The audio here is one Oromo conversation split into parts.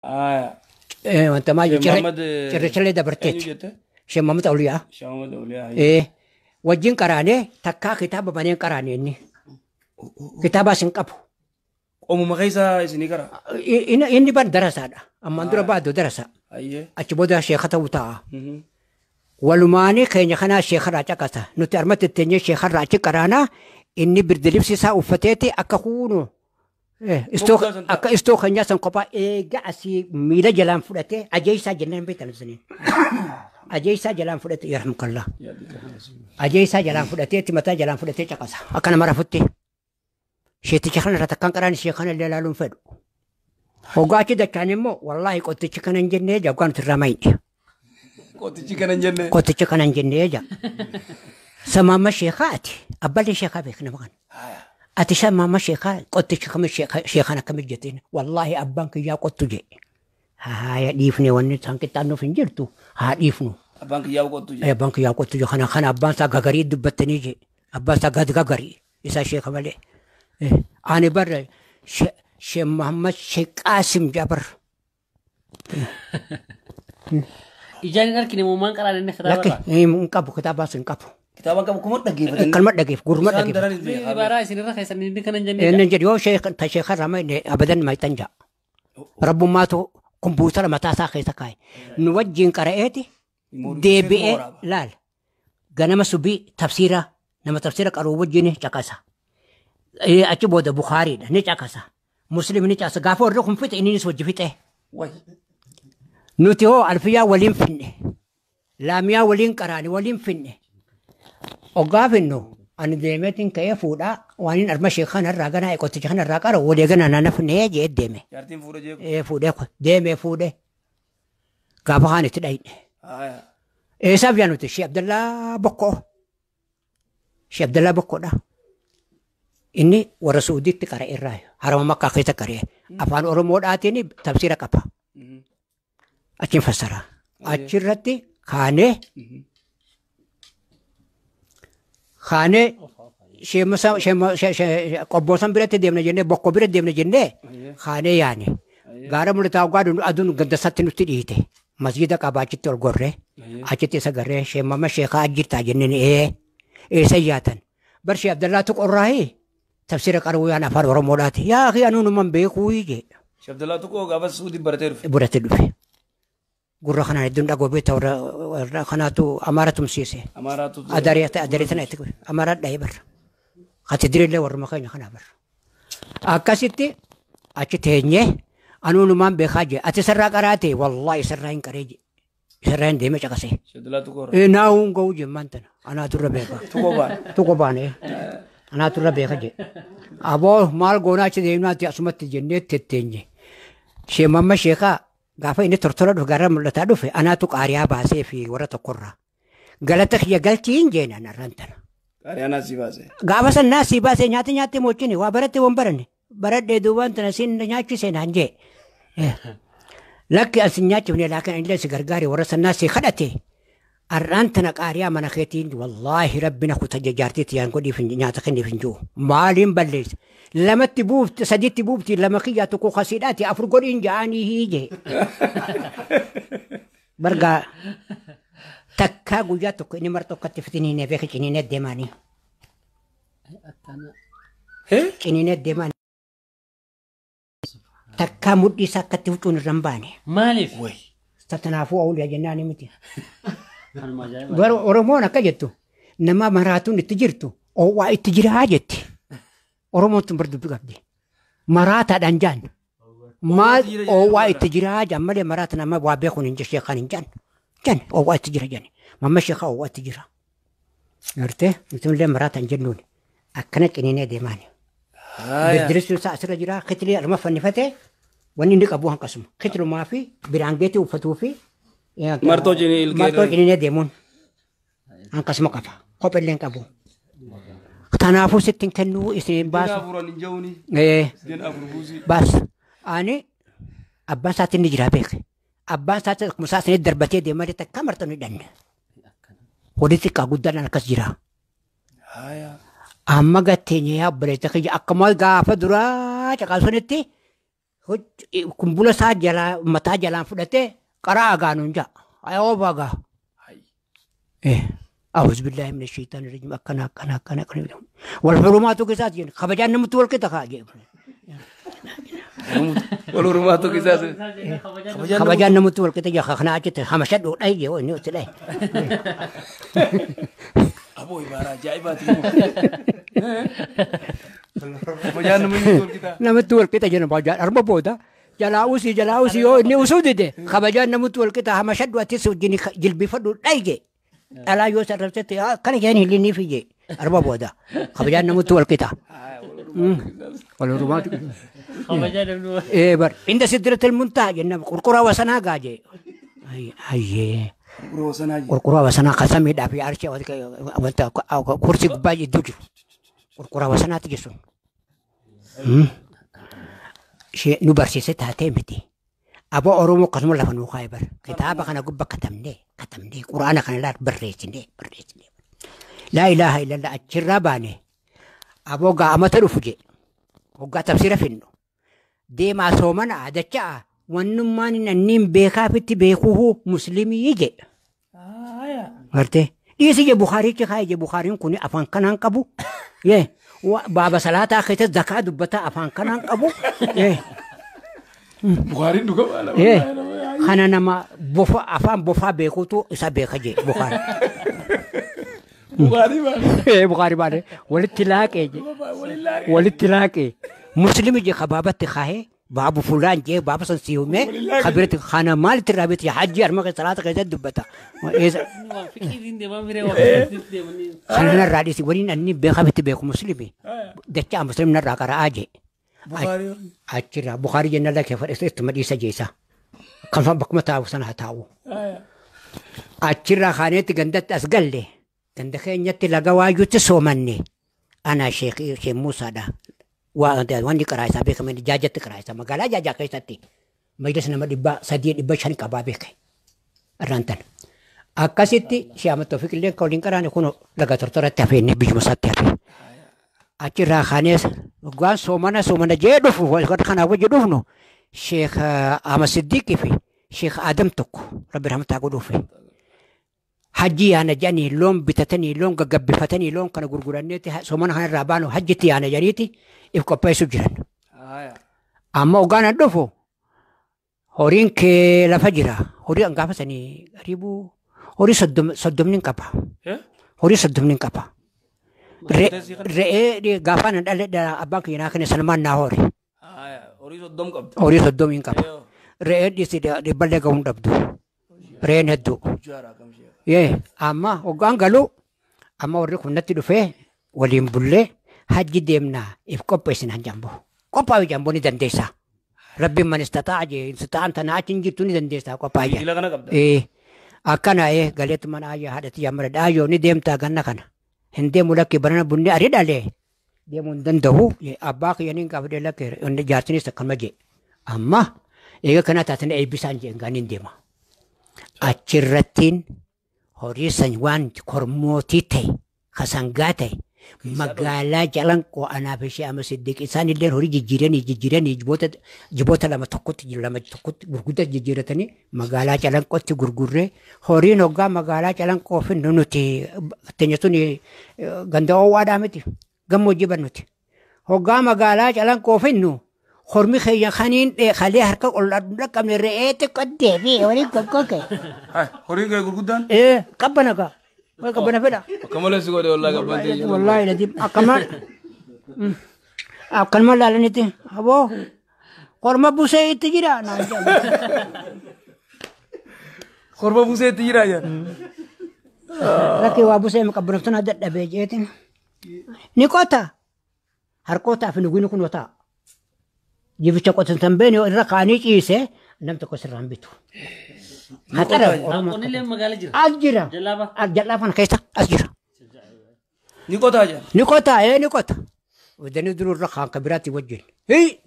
Aya. Wanta maal Sheikh Muhammad cirrachallee eenyu dabarteeti. jette? Sheekh Muhammad Awliyaa. Sheikh Muhammad Awliyaa. Wajjin qaraanee takkaa kitaaba baneen qaraane inni. Kitaaba hin qabu. Qomuma keessa isinii qara. Inni bar darasaadha. Ammaan dura baaduu darasa. Ayyee. Achi booda sheeka ta'uu ta'a. Walumaanii keenya kanaa sheekarraa caqasa. Nuti armatti teenyee sheekarraa achi qaraanaa inni birdilibsi isaa uffateeti akka kuunu. Moggaa san ta'a. Akka istoo keenyaa san kophaa eega asii miila jalaan fudhatee ajeessaa jennaan beektan isiniin. Ajeessaa jalaan fudhatee yarhamkallah. Ajeessaa jalaan fudhateetti mataa jalaan fudhatee caqasa. Akka nama rafutti. Sheeticha kana irra takkaan qaraan ishee kana illee ilaaluun fedhu. Hoggaa achi dachaan immoo wallaahi qottichi kana hin jennee jaa hoggaa nuti irraa mayne. Qottichi kana hin jenne. Qotticha kana hin jennee jaa. Samaamma sheekaa ati abballee sheekaa beek nama kana. Ati samaamma sheekaa qotticha kami sheekaan akkami jetteen wallaahi abbaan kiyyaa qottu jee. Haaya dhiifne wanni isaan qixxaannuuf hin jirtu haa dhiifnu. Abbaan kiyyaa qottu jee. Abbaan kiyyaa qottu jee kana kana abbaan isaa gagarii dubbattanii jee. Abbaan isaa gad gagarii isaa sheeka malee. Ani barra Sheekh Muhammad Sheekh Qaasim Jabar. Ijaan hin argine uumaan qaraan inni kitaaba Lakki irraa. hin qabu kitaaba hin qabu. Kitaaba qabu kuma dhaggeeffatan. Kalma dhageef gurma Isaan dhageef. daran hin beekaa. Ibaaraa isin irra keessan inni kana hin jenne. Inni jedhu yoo sheekh ta sheekha rama inni abadan maytan ja'a. Rabbummaatu kompuutara mataa isaa keessa kaa'e. Nu wajjin qara'eeti deebi'ee laal. Ganama subii tafsiira nama tafsiira qaruu wajjin caqasa. Achi booda Bukaariidha ni caqasa. Muslim ni caqasa. Gaafa warri kun fixe innis wajji fixe. Way. Nuti hoo alfiyaa waliin finne. Laamiyaa waliin qaraane waliin finne. Oggaa finnu ani deemeetiin ka'ee fuudhaa waan hin arma sheekh kanarraa ganaa qotticha kanarraa qara walii gana nana finnee jee deeme. Jaartiin fuudha jee. Fuudhee deemee fuudhee gaafa kaan itti dhayne. Aya. Eessaaf yaa nuti Sheekh Abdallaa Bokkoo. Sheekh Abdallaa Bokkoodha. Inni warra Suudiitti qara irraa harama Makkaa keessa qaree afaan Oromoodhaatiin tafsiira qaba. Achiin fassara. Achirratti kaanee kaanee qobboosan biratti deemna jennee bokkoo bira deemna jennee kaanee yaane. Gaara mul'ataa ogaa aduun gandasatti nutti dhiite. Masjida qaba achitti ol gorree achitti isa garree sheemama sheekaa ajjirtaa jenneen eessa yaatan. Bar Sheekh Abdallaatu qorraa'ee tafsiira qaruu yaan afaan Oromoodhaati. Yaa kiyya nuunuman beekuu jee. Sheikh Abdallaa Tuqoo gaafa Suudii baratee dhufe. Burate dhufe. Gurra kanaan hedduun dhagoo beekta warra kanaatu Amaara tumsiise. Amaaraatu. Adaree adaree tana itti Amaara dhahee barra. Ati dirillee warruma keenya kanaa barra. Akkasitti achi teenyee anuunumaan beekaa jee ati sirraa qaraate wallaahi sirraa hin qaree jee. Sirraa hin deeme caqasee. Sheikh Abdallaa Tuqoo irraa. Naawuun ga'uu jee maan tana anaatu irra beeka. Tuqoo baane. Tuqoo baane anaatu irra beeka jee. Aboo maal goonaa achi deemnaati asumatti jennee tetteenye. Sheemamma sheekaa gaafa inni tortora dhufe gara mul'ataa dhufe anaatu qaariyaa baasee fi warra tokkorraa. Galata kiyya galchiin jeen anarraan tana. Qaariyaa naasii baase. Gaafa san naasii baasee nyaata nyaattee mochini waa baratte waan baranne. Baradhee duubaan tana siin nyaachisee naan jee. Lakki as hin nyaachifne laakiin illee si gargaare warra san naasii kadhate. Arraan tana qaariyaa mana keetiin wallaahi rabbina kuta jaartiitti yaan godhiif nyaata kenniif hin jiru. Maaliin balleessa? Lamatti buufti sadiitti buufti lama kiyyaa tokko kasiidhaati afur godhiin ja'anii hiije. Bargaa takkaa guyyaa tokko inni mara tokkotti fitiniinee beeka ciniinee deemaanii. Ciniinee deemaanii. Takkaa mudhii isaa akkatti huccuun irra hin baane. Maaliif? Tanaafuu awuliyaa jennaan miti. Kanuma ajaa'iba. Bara Oromoon akka jettu nama maraatuun itti jirtu oowwaa itti jiraa jetti. Oromoon tun bar dubbii qabdi. Maraataadhaan jaan. Maal oowwaa itti jiraa jaan malee maraata nama waa beekuun hin jiru sheekaan hin jaan. Jan oowwaa itti jira jaan. Mamma sheekaa oowwaa itti jira. Gartee nuti illee maraata hin jennuun akkana ciniinee deemaani. Birdiristuu isaa asirra jira kitilii arma fannifatee wanni inni qabu hanqasuma. Kitilumaa fi biraangeetii uffatuu fi Martoo cinii ilkee martoo ciniinee deemuun hanqasuma qaba. Kopheellee hin qabu. Kanaafuu sitti hin kennuu isin Dina baasu. afuran hin ja'uuni. Dina afur buusii. Baas. Ani abbaan isaatti inni jira beeke. Abbaan isaatti akkuma isaa isinitti darbatee deemaa takka martoo ni dhanne. Horii xiqqaa guddaan akkas jira. Haya. Amma gatteenye yaa obboleessa kiyya akkuma gaafa duraa caqasunitti Kumbula isaa jalaa mataa jalaan fudhatee qaraa agaanuun ja'a. Ayoo bagaa. أعوذ بالله من الشيطان الرجيم أكنا أكنا أكنا أكنا والحرمات قصاص خبجان نمت والقطة خاجي والحرمات قصاص خبجان نمت والقطة يا خنا أجت خمسة دول أي وإنه تلاقي أبو إبارة جايبات خبجان نمت والقطة نمت والقطة جنب بجان أربع بودا جلاوسي جلاوسي يو إني وسودة خبجان نمت والقطة خمسة دول تسو جني جلبي فدول أيجي ألا يوسف رفت كان جاني اللي نفيجي أربع بودا خبجان نمت والقطة والحرمات خبجان إيه بر عند سدرة المنتهى جنة قرقرة وسنا قاجي هاي قرقرة وسنا قسم يدع في عرش وانت كرسي باجي دوجو قرقرة وسنا تجسون شيء نبرسيسة هاتيمتي أبو أرومو قسم الله فنو خايبر كتابة أنا قبة كتمني كتمني قرآن أنا لا بريتني بريتني لا إله إلا الله أجرباني أبو قامة رفجي وقا تفسير فينو دي ما سومنا عدتشا ونمان النيم بيخا في بيخوه مسلمي يجي غرتي دي بخاري كخاي بخاري كوني أفان كنان قبو يه بابا صلاة آخرت الزكاة دبتا أفان كنان قبو يه بخاري دوكا إيه خنا نما بوفا أفهم بوفا بيكوتو إسا بيخجي بخاري بخاري باري إيه بخاري باري والتلاك إيه والتلاك إيه مسلم جي خبابة تخاه بابو فلان جي بابا سنسيومه خبرت خنا مال ترابط يا حجي أرمك صلاة كذا دبتا إذا خنا الرادي سورين أني بيخبت بيكو مسلمي دتشا مسلم نرى كراجي بخاري أجرا بخاري جنة لك فرس استمر جيسا كم فبك متى وسنة تاو أجرا خانيت جندت أسقلي جندخين يتي لقوا يتسومني أنا شيخ شيخ موسى ده وأنا كرايسا بك من جاجة كرايسا ما قال جاجة كيستي مجلس نما دبا سديد دبا شان كبابك رانتن أكاسيتي شيام التوفيق اللي كولين كراني كونو لقى ترترة تفيني بيجمسات تفين أجرا خانيس وقال سومنا سومنا جدوف وقد خنا وجدوفنو شيخ أحمد صديقي في شيخ آدم تك ربي رحمته قدو في حجي أنا جاني لون بتتني لون قب فتني لون كان غرغرانيتي سومنا خنا رابانو حجتي أنا جانيتي إفكو بيسو جيران أما وقانا دوفو هورين كي لفجرة هورين أنقافة سني قريبو هوري صدم صدمنين كبا هوري صدمنين كبا رئي غافان أباك يناخني سلمان ناهوري هوري صدم ينكبا رئي دي سيدي دي بلغ هم دبدو رئي ندو يه أما وقان قالوا أما وريكم نتدو فيه ولين بلي حج ديمنا إفكوب بيسن هنجنبو كوبا جنبو ندنديسا ربي من استطاع جي استطاع أنت ناچن جرتو ندنديسا كوبا جي إيه أكنا إيه قالت من آية هذا يا مرد آيو نديمتا غنا كنا هندي ملك برنا بني أريد عليه ديمون دندهو أباك ينين كافر لك إن جارتني سكن مجي أما إيه كنا تاتني أي بيسان جي غانين ديما أشرتين هوريسان وان كرموتي تي خسانغاتي مقالة جلان كو أنا بشي أما صديق إنسان اللي هوري جيراني جيراني جبوت لما تقط لما تقط غرغدة جيرتني مقالة جلان كو تغرغرة هوري نوغا مقالة جلان كو في نونتي تنيتوني غندو وادامتي غمو جبنوتي هوغا مقالة جلان كو في نو خرمي خيا خانين خليه هركا أولاد لك من رئيتك قدامي هوري كوكوكي هاي هوري غرغدان إيه كبنكا كبنا فدا كمال سيغوري والله كبنتي والله العظيم أكمل أكمل لا لنتي أبو قرما بوسي تجرا قرما بوسي تجرا يا لكن وابوسي مكبرتنا دد بيجيتين نيكوتا هركوتا في نغوين كنوتا جيبتش قوتن تنبيني الرقاني كيسه لم تكسر رامبيتو أجرا جلابة كيسة أجرا نيكوتا جا نيكوتا إيه نيكوتا ودني درو الرخان كبراتي وجهن هي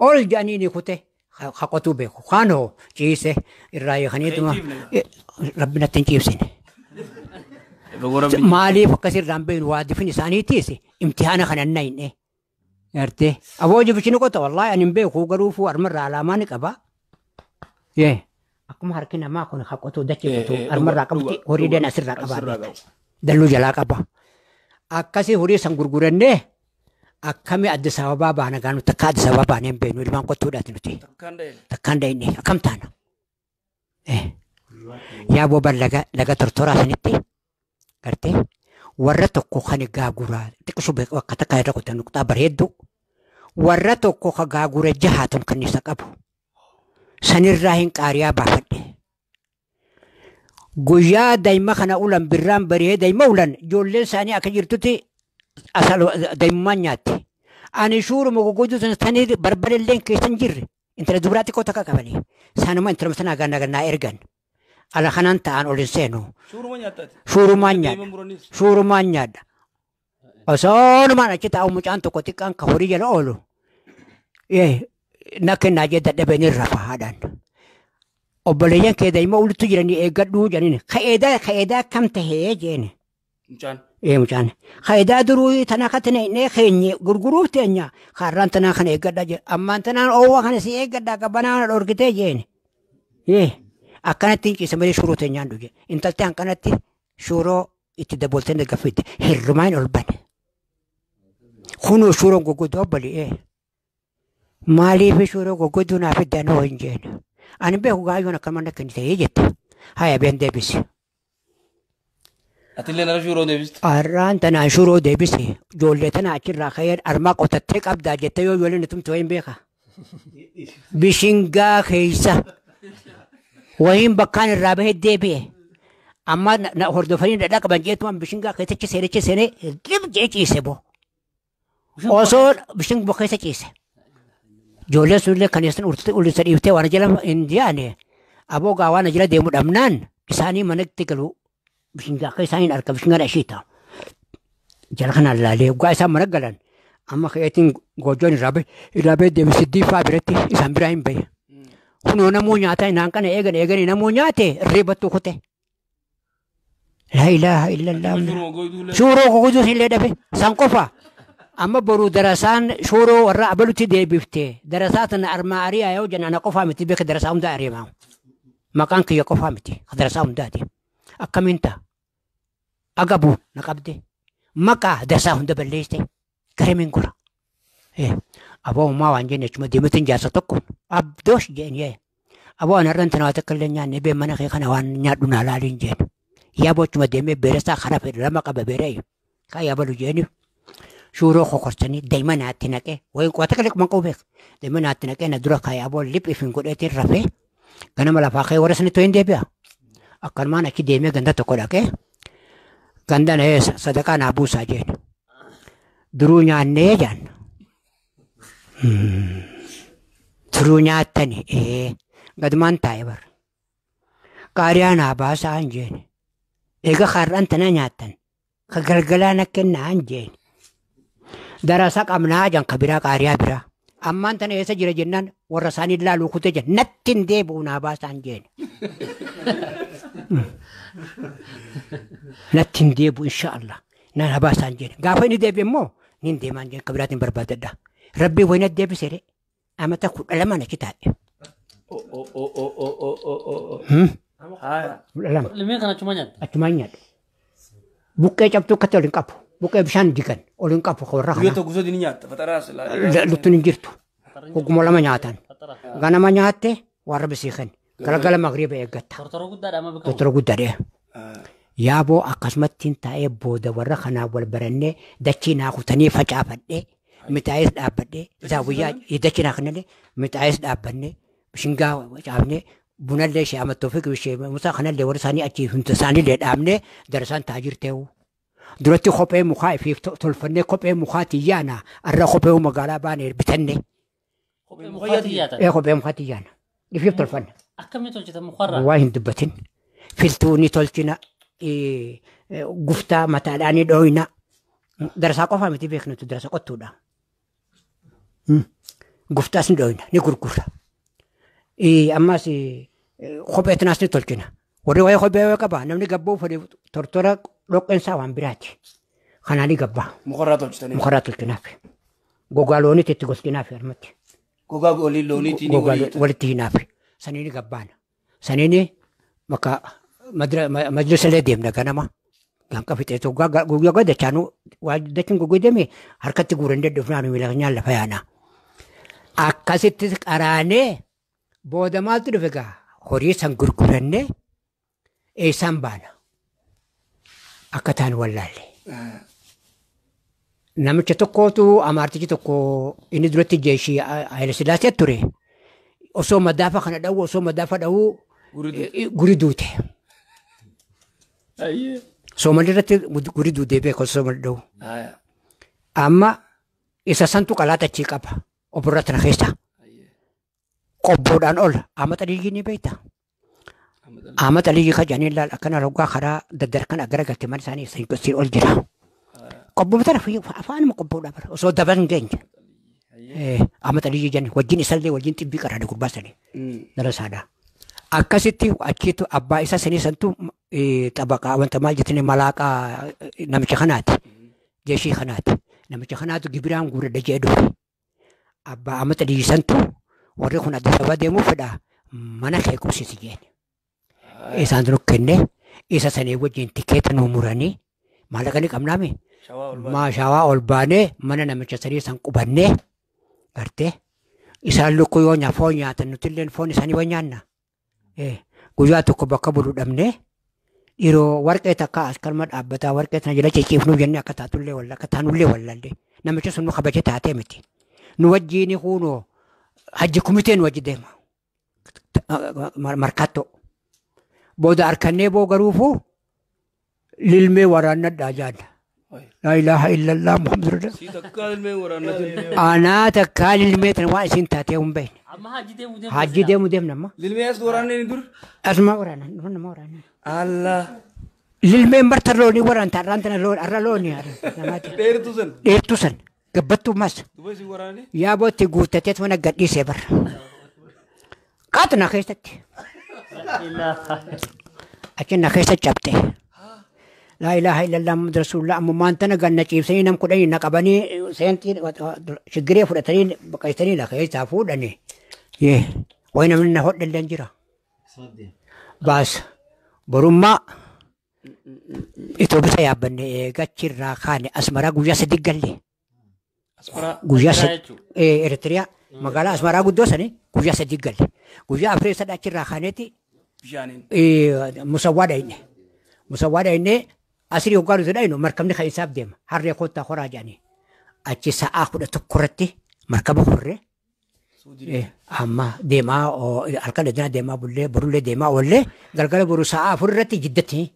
أول جاني نيكوته خقتو بيكو خانو جيسه الرأي خنيتما ربنا تنجيب سنة مالي فكسر رامبين وادفني ساني تيسي امتحان خنا نين إيه Gartee aboo jibichi ni qota wallaahi ani hin beeku garuu fuu armarraa alaamaa ni qaba. Yee akkuma harki namaa kun haa qotuu dachee qotuu armarraa qabutti horii deen asirraa qaba. Dalluu jalaa qaba. Akkasii horii san gurgurannee akkami Addis Ababaa baana gaanu takka Addis Ababaa baanee hin beeknu ilmaan qottuudhaati nuti. Takkaan da'inne akkam taana. Yaa booban laga tortoraa sanitti gartee warra tokko kan gaaguraa xiqqishu bakka takka irra qotan nuqxaa bareeddu warra tokko ka gaagura jahaatan kan isa qabu sanirraa hin qaariyaa baafadhe. Guyyaa daa'ima kana ulan birraan bari'ee daa'ima ulan ijoolleen isaanii akka jirtutti asal daa'imummaan nyaatti. Ani shuuruma goggodduu sanii barbarelleen keessa hin jirre intala dubaraa xiqqoo takka qabanii sanuma intala sanaa ganna ergan. Ala kanaan ta'an ol hin seenu. Shuurumaan nyaadha. Shuurumaan nyaadha. Osoonumaan achi taa'u mucaan tokko xiqqaan ka horii jala oolu. Na kennaa jee dadhabee ni rafa haadhaan. Obboleeyyan kee daa'ima olitti jiranii eeggadhuu jedhaniin. Ka'eedaa kam tahee jeeni. Mucaan. Mucaan. Ka'eedaa duruu tanaa kan tana keenye gurguruuf teenya. Kaarraan tanaa kana eeggadhaa jee. Ammaan tanaan oowwaa kana si eeggadhaa qabbanaa dhorkitee jeeni. Akkanatti ciise malee shuroo teenyaan dhuge. Intalti hanqanatti shuroo itti daboltee nagaffitte hirrumaan ol bane. Kunoo shuroon goggodduu obbali. Maaliif shuroo goggodduu naaf iddaan hoo hin jeenu. Ani beeku gaayyoon akka mana kennite jette. Haya been deebisi. Atillee nara shuroo deebiste. Har'aan tanaan shuroo deebisi. Ijoollee tana achirraa ka'een armaa qotattee qabdaa jettee yoo ijoolleen tumte wayin beeka. Bishingaa keessa. Wayin bakkaan irraa bahee deebi'e. Amma hordofanii dhadhaa qaban jeetumaan bishingaa keessa seenee seenee dhib jee ciise boo. Osoo bishingaa keessa ciise. Ijoolleen sunillee kan isaan ulisa dhiiftee waan jala hin yaane aboo gaa waan jala deemu dhabnaan isaanii manatti galu bishingaa akka isaaniin arga bishingaan ishii ta'a. Jala kanaan laalee gaa isaan mana galan amma ka'eetiin goojjoon irraa bahee deemu siddii fa'aa biratti isaan biraa hin bahe. Kunoo namuu nyaata inaan kana eegan eeganii namuu nyaate irreebattuu kute. Laa ilaaha illallah. Suuroo gogooduu illee dhabe san qofa. Amma boruu darasaan suuroo warra abalutti deebifte darasaa tana armaa ari'aa yoo jenna ana qofaa miti beeka darasaa hundaa ari'amaa. Maqaan kiyya qofaa miti darasaa hundaati. Akkamiin ta'a? Agabu na qabde maqaa darasaa hunda balleessite garamiin gora. Aboo uumaa waan jenne jechuudha deemuutiin jaarsa tokko abdoosh jeen yee. Aboo ana irraan tana waa takka illee nyaanne bee mana kee kana waan nyaadhu naa laaliin jeen. Yaa bochuma deemee beeresaa kana fedhe lama qaba beeree. Kaa yaa balu jeeni. Suuroo kokorsanii daa'ima naatti naqee wayin waa takka illee qabu beek. Daa'ima naatti naqee na dura kaa yaa boo liphiif hin godheetiin rafee ganama lafaa kee warra sanitti hin deebi'a. Akkanumaan achi deemee ganda tokko dhaqee ganda na sadaqaa naa buusaa jeen. Duruu nyaannee jaan. Turuu nyaattani gadumaan taa'e bara. Qaariyaa naa baasaa hin jeeni. Egaa har'aan tana nyaattan ka galgalaa na kennaa hin jeeni. Darasa qabnaa jan ka biraa qaariyaa biraa. Ammaan tana eessa jira jennaan warra isaanii ilaaluu kutee jira natti hin deebi'u naa baasaa hin jeeni. Natti hin deebi'u inshaallah naa baasaa hin jeeni. Gaafa inni deebi'e immoo ni hin deemaa hin jeeni ka biraatiin barbaadadha. Rabbi wayina deebisee amata 12 achi taa'e. 12. Limeen kana achumaan nyaadha. Achumaan nyaadha. Buqqee cabtuu akkatti ol hin qabu. Buqqee bishaan digan ol hin qabu warra Guyyaa kana. tokko gosa ni nyaatta faxaraas. Luttuun hin jirtu. Hogguma lama nyaatan. Ganama nyaatte warra bisiikan. Galgala magriiba eeggatta. Tortoroo guddaadha amma beekamu. Tortoroo guddaadha. Yaaboo akkasumatti taa'ee booda warra kanaa wal barannee dachii naa kutanii facaafadhee. Mitaayis dhaabbadhee zaawiyyaa dachii naa kennallee mitaayis dhaabbannee bishingaa caafnee bunallee ishee amattoo fi ishee musaa kanallee warra isaanii achii hunda isaaniillee dhaabnee darasaan taajirteewu. Duratti kophee mukaa ifiif tolfannee kophee mukaatii yaana arra kophee magaalaa baanee bitanne. Kophee mukaatii yaatan. Kophee mukaatii yaana ifiif tolfanne. Akkamitti hojjetama mukarraa? Waa hin dubbatin. Filtuu ni tolchina guftaa mataadhaan ni dhooyna. Darasaa qofaa miti beeknutu darasa qottuudha. Guftaas ni dhooyna ni gurgurra. Ammas kophee tanaas ni tolchina. Warri waa'ee kophee qaba namni gabboo fedhe tortora dhoqqeensaa waan biraati. Kanaa ni gabbaa. Mukarraa tolchitanii. Mukarraa tolchinaaf. Gogaa looniitti itti gosti harmatti. Gogaa olii looniitiin Gogaa walitti hinaafi. Saniini gabbaana. Saniini bakka majlisalee deemna ganama. Ganka fixee guyyaa guyyaa dachaanuu waa dachuun guguu deeme harkatti guuranii dhufnaan miila keenyaan lafa yaana. Akkasitti qaraanee booda maaltu dhufe gaa horii san gurgurannee eessaan baana. Akka taan wallaalle. Namicha tokkootu amaartichi tokko inni duratti jeeshii Haayile Sillaasee ture. Osoo madaafa kana dha'u osoo madaafa dha'u guri duute. Soomalii irratti guri duutee beeku osoo Soomalii dha'u. Amma isa santu qalaata achii qaba. Obborra tana keessa. Qobboodhaan ol. Ahmad Aliyyii ni beekta. Ahmad Aliyyii ka jedhanii ilaal akkana roggaa karaa daddarkan gara galte mana isaanii siin ol jira. Qobboo tana afaanuma qobboodhaa bara osoo daban geenye. Ahmad Aliyyii jenni wajjin isallee wajjin xibbii qaraadha gurbaa sanii. Dara isaadha. Akkasitti achiitu abbaa isa sanii santu xabaqaa wanta maal jettanii malaaqaa namicha kanaati. Jeeshii kanaati. Namicha kanaatu gibiraan guuradha jedhee dhufe. Abbaa Ahmad Aliyyii santu warri kun Addis Ababaa deemuu fedha mana kee qubsiisi jeen. Isaan dura kenne isa sanii wajjin tikeeta nuu muranii maallaqa ni qabnaami. Shawaa ol baanee mana namicha sanii san qubannee gartee isaan lukkuu yoo foon nyaatan nuti foon isaanii waan nyaanna. Guyyaa tokko bakka bulu dhabnee yeroo warqee takka as kalma dhaabbataa warqee tana jala cicciifnuu jennee akka taatullee walla akka taanullee wallallee namicha sun nu kabaje taatee miti. Nu wajjiin kuunoo hajji kumitee nu wajji deema. Markattoo. Booda harkannee boo garuufuu lilmee waraannadhaa jaalla. Laa ilaaha illallah Muhammad rasulullah. Anaa takkaa lilmee tana waan isin taatee hin beekne. Amma hajji deemuu deemna. Hajji deemuu deemna amma. Lilmee as waraannee ni dur? Asuma waraannan nama waraannan. Allah. Lilmeen barta loonii waraanta har'aan tana loon har'a loonii namaati. Dheertuu san. Dheertuu san gabbattuu mas. Duuba isin waraanne? Yaabootti guuttatee mana gadhiisee bara. Qaatu na keessatti. Achi na keessa cabte. Laa ilaaha illallah Muhammad rasulullah ammumaan tana ganna ciibsanii nam kudhanii na qabanii seentii shigiree fudhatanii baqaysanii la keessaa fuudhanii. Yee wayi namni na hodhe illee jira. Baas borummaa Itoophiyaa yaabbanne eegachirraa kaane Asmaraa guyyaa sadi galle. Guyyaa sadi Eritiriyaa magaalaa Asmaraa guddoo sani guyyaa sadi galle. Guyyaa afurii sadii achirraa kaaneeti Musawwaa dhayne. Musawwaa dhayne asirii hoggaa nuti dhaynu markabni kan isaaf deema. Harree kottaa horaa jedhanii. Achi sa'aa 11 irratti markaba horree. Amma deemaa halkan edinaa deemaa bullee borullee deemaa oollee galgala boru sa'aa 4 irratti jiddatti.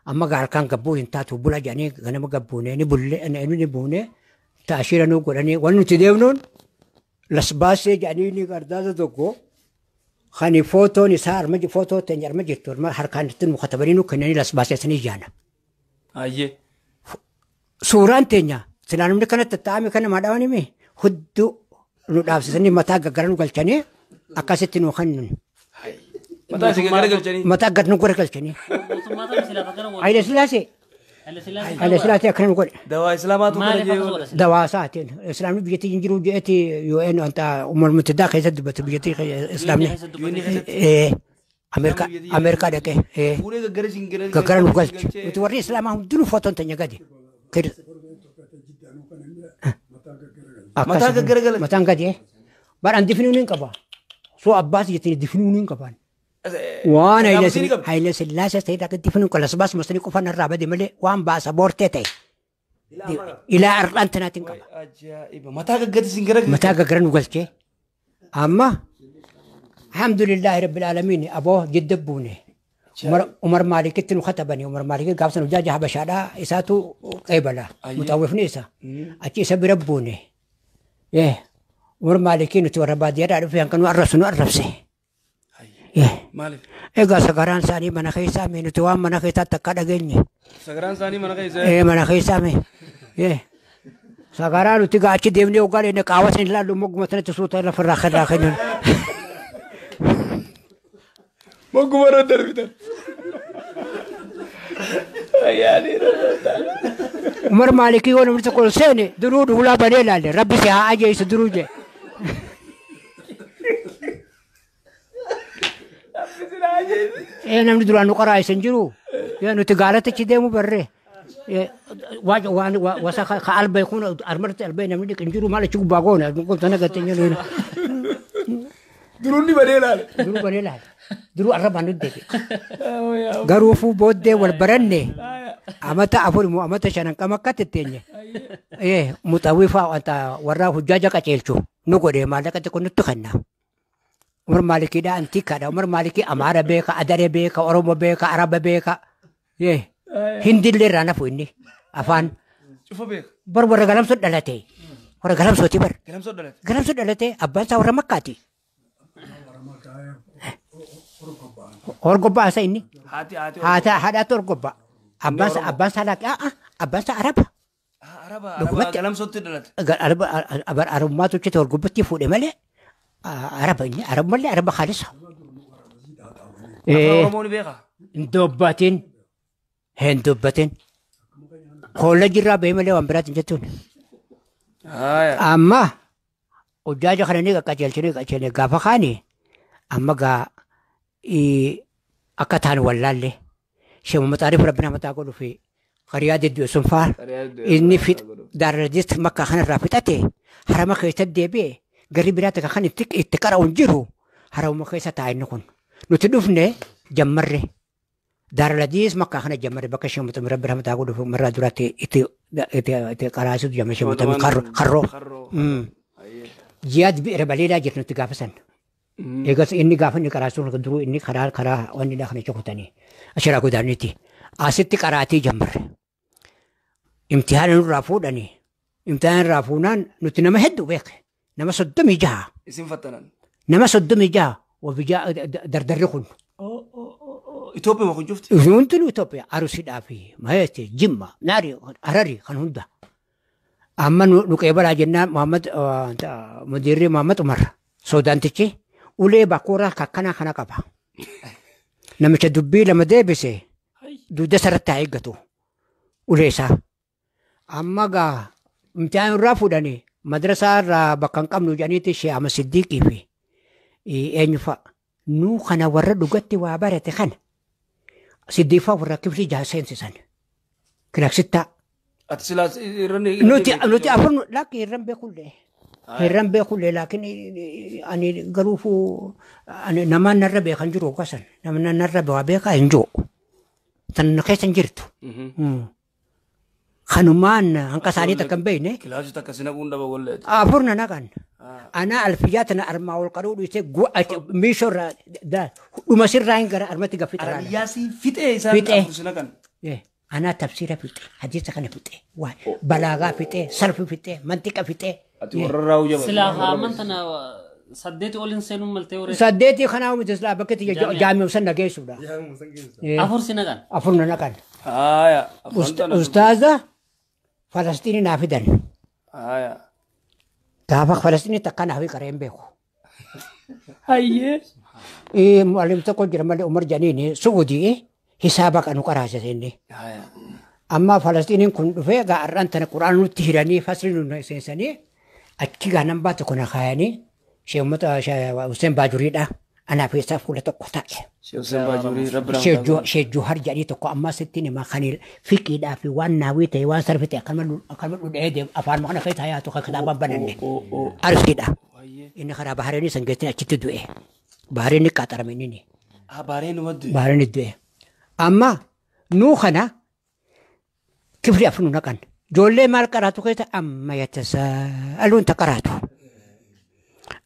Amma halkan gabbuu hin taatu bula jedhanii ganama gabbuunee ni bullee ni buunee taashiira nu godhanii wanni nuti deemnuun lasbaasee jedhanii ni qardaasa tokko kan footoon isaa arma footoo teenya arma jirtu arma harkaan ittiin nu katabanii nu kennanii lasbaasee sanii jaana. Ayyee. Suuraan teenya silaa namni kanatti taa'ame kana maadhaawwan hime hudduu nu dhaabsisanii mataa gaggara nu galchanii akkasitti nu kennan. Mataa isin gaggara galchanii? Mataa gad nu gara galchanii. Haile Sillaasee. Haile Sillaasee akkana nu godhe. Dawaa Islaamaatu kana jee. Dawaa isaatiin Islaamni biyyattii hin jiru jeeti UN wanta Umar Mutaddaa keessatti dubbatu biyyattii Islaamni. Ameerikaa Ameerikaa dhaqee. Fuudhee gaggara isin gara gaggara nu galche. Nuti warri Islaamaa hundinuu footoon teenya gadi. Mataa gaggara galche. Mataan gadi. Baraan difinuu ni qaba. Soo abbaas jettanii difinuu ni qaban. Waan Haile Sillaasee ta'e dhaqee difinuu qaba. Lasbaas masanii qofaan irraa bade malee waan baasa boortee ta'e. Ilaa har'aan tanaatiin qaba. Ajaa'iba. Mataa gaggara isin gara Mataa gaggara nu galchee. Amma alhamdulillahi rabbil aalamiin aboo jidda buune. Umar Maalikitti nu katabani. Umar Maalikii gaafsan hojjaa Habashaadhaa isaatu qeebala. Mutaawwifni isa. Achi isa bira buune. Umar Maalikii nuti warra baadiyyaadhaa dhufe hanqa nu arrabsu nu arrabse. Maaliif? Egaa sagaraan isaanii mana keessaa mee nuti waan mana keessaa takka dhageenye. Sagaraan isaanii mana keessaa? Ee mana keessaa mee. Sagaraa nuti gaa achi deemnee hoggaa dheenye qaawwa san ilaallu mogguma sanatti suuta lafarraa irraa kennan. Mogguma irra darbitan. Umar Maalikii yoo namni tokko seene duruu duulaa banee ilaalle rabbi si haa ajeessu duruu jee. Namni duraan nu qaraa isin jiru. Nuti gaalatichi deemu barree. Waan wasa ka albee kun armarti albee namni dhiqin jiru maal achi gubbaa goone tana gattee jiru. Duruun ni banee ilaale. Duruu banee ilaale. Duruu arrabaan nutti deebi'e. Garuu fuu booddee wal baranne amata 4 moo amata 5 qama akka tetteenye. Muxawwii fa'aa wanta warra hujjaaja qaceelchu nu godhee maallaqa xiqqoo nutti kenna. Umar Maalikiidha antiikaadha. Umar Maalikii Amaara beeka, Adaree beeka, Oromoo beeka, Araba beeka. Hindillee irraa nafu inni afaan. Cufa beeka. Bar warra galamsoo dhalate. Warra galamsooti bar. Galamsoo dhalate. Galamsoo dhalate abbaan isaa warra Makkaati. Horgobbaa isa inni. Haati haati. Haata haadhaatu horgobbaa. Abbaan isaa laaqi abbaan isaa Araba. Araba Araba galamsootti dhalate. Araba Arabummaatu hojjete horgobbatti fuudhe malee Araba inni Araba malee Araba khaalisa. Afaan Oromoo ni beekaa? Hin dubbatin. Hin dubbatin. Koolleejjii irraa bahee malee waan biraatti hin jettuun. Amma hojjaaja kana ni qaqqajeelchine qaqqajeelchine gaafa kaani amma gaa akka taan wallaalle sheema maxaariif rabbina mataa godhu fi qariyaa didduu sun faa inni daarradist makkaa kanarraa fixate harama keessatti deebi'e garri biraa takka kan itti qara'u hin jiru haramuma keessa taa'a inni kun nuti dhufne jammarre daarradis makkaa kana jammarre bakka sheema maxaariif rabbina mataa godhu fi marraa duraatti itti qaraasitu jamma sheema maxaariif karroo. Jiyaad bi'ira baleelaa jirtu nuti gaafa san. Eegas inni gaafa inni qaraasuun duruu inni karaa karaa wanni dha kana cokotanii ashiraa godaanniiti. Asitti qaraatii jammarre. Imtihaana nurraa fuudhanii. Imtihaana nurraa fuunaan nuti nama hedduu beeke. Nama 36. Isin fattanan. Nama 36 wabijaa dardarri kun. Itoophiyaa kun cufti. Hundinuu Itoophiyaa Arusiidhaa fi Maheete Jimma Naari Harari kan hunda. Amma nu qeebalaa jennaan Muhammad mudirri Muhammad Umar Soodaantichi ulee bakkoorraa kakkanaa kana qaba. Namicha dubbii lama deebise dugda sarratti haa eeggatu ulee isaa. Amma gaa imtihaan irraa fuudhanii madrasaa irraa bakka hin qabnu jedhaniiti Shee Ahmad Siddiiqii fi eenyu fa'a. Nuu kana warra dhugatti waa barate kana Siddiiqfaa warra kiflii jaha seensisan. Kilaksittaa. Ati silaas irra Nuti afur lakki irran beekullee. Irran beekullee laakiin ani garuufuu ani namaan narra beekan jiru kasan namni narra waa beekaa hin jiru. Tan keessa hin jirtu. Kanumaan hanqa isaanii takka hin beekne. Kilaasii takka si naquun dhaba golleeti. Afur na naqan. Ana alfiyyaa tana armaa ol qaruu dhiisee miishoo irraa dhuma sirraa hin gara armatti gaffii xaraana. Arabiyyaa si fixee isaan afur si naqan. Ana tafsiira fixee, hadiisa kana fixee, balaagaa fixee, sarfi fixee, mantiqa fixee. Ati warra raawuu jaba. Silaa haaman tana 8 oliin seenuun maltee horee. 8 kanaa miti silaa bakka itti jaami'u san dhageessuudha. 4 si naqan. 4 na naqan. Haaya. Ustaaza Falastiini naa fidan. Haaya. Gaafa Falastiini takka naa fi qareen beeku. Hayyee. Muallim tokko jira malee Umar Janiini Su'uudii hisaaba kan nu qaraasise inni. Haaya. Amma Falastiiniin kun dhufee gaa har'aan tana Qur'aana nutti hiranii fasli nu seensanii achi gaa nan baatu kuna kaayanii Shee uummata Hussein Baajuriidha. Anaaf isaa fuula tokko taa'e. Shee Hussein Baajurii rabbi rahmataa. Shee Juhar jedhii tokko ammaa sitti himaa kan fiqiidhaa fi waan naawwii ta'e waan sarfi ta'e akkanuma dhudhee deemu afaan kana keessa hayaatu kan kitaabaan bananne. Arsiidha. Inni karaa Bahareenii san geessine achitti du'e. Bahareenii qaxarame inni. Bahareen numa du'e. Bahareenii du'e. Amma nuu kana kifli afur nu naqan. Ijoollee maal qaraatu keessa amma yatasaaluun ta qaraatu.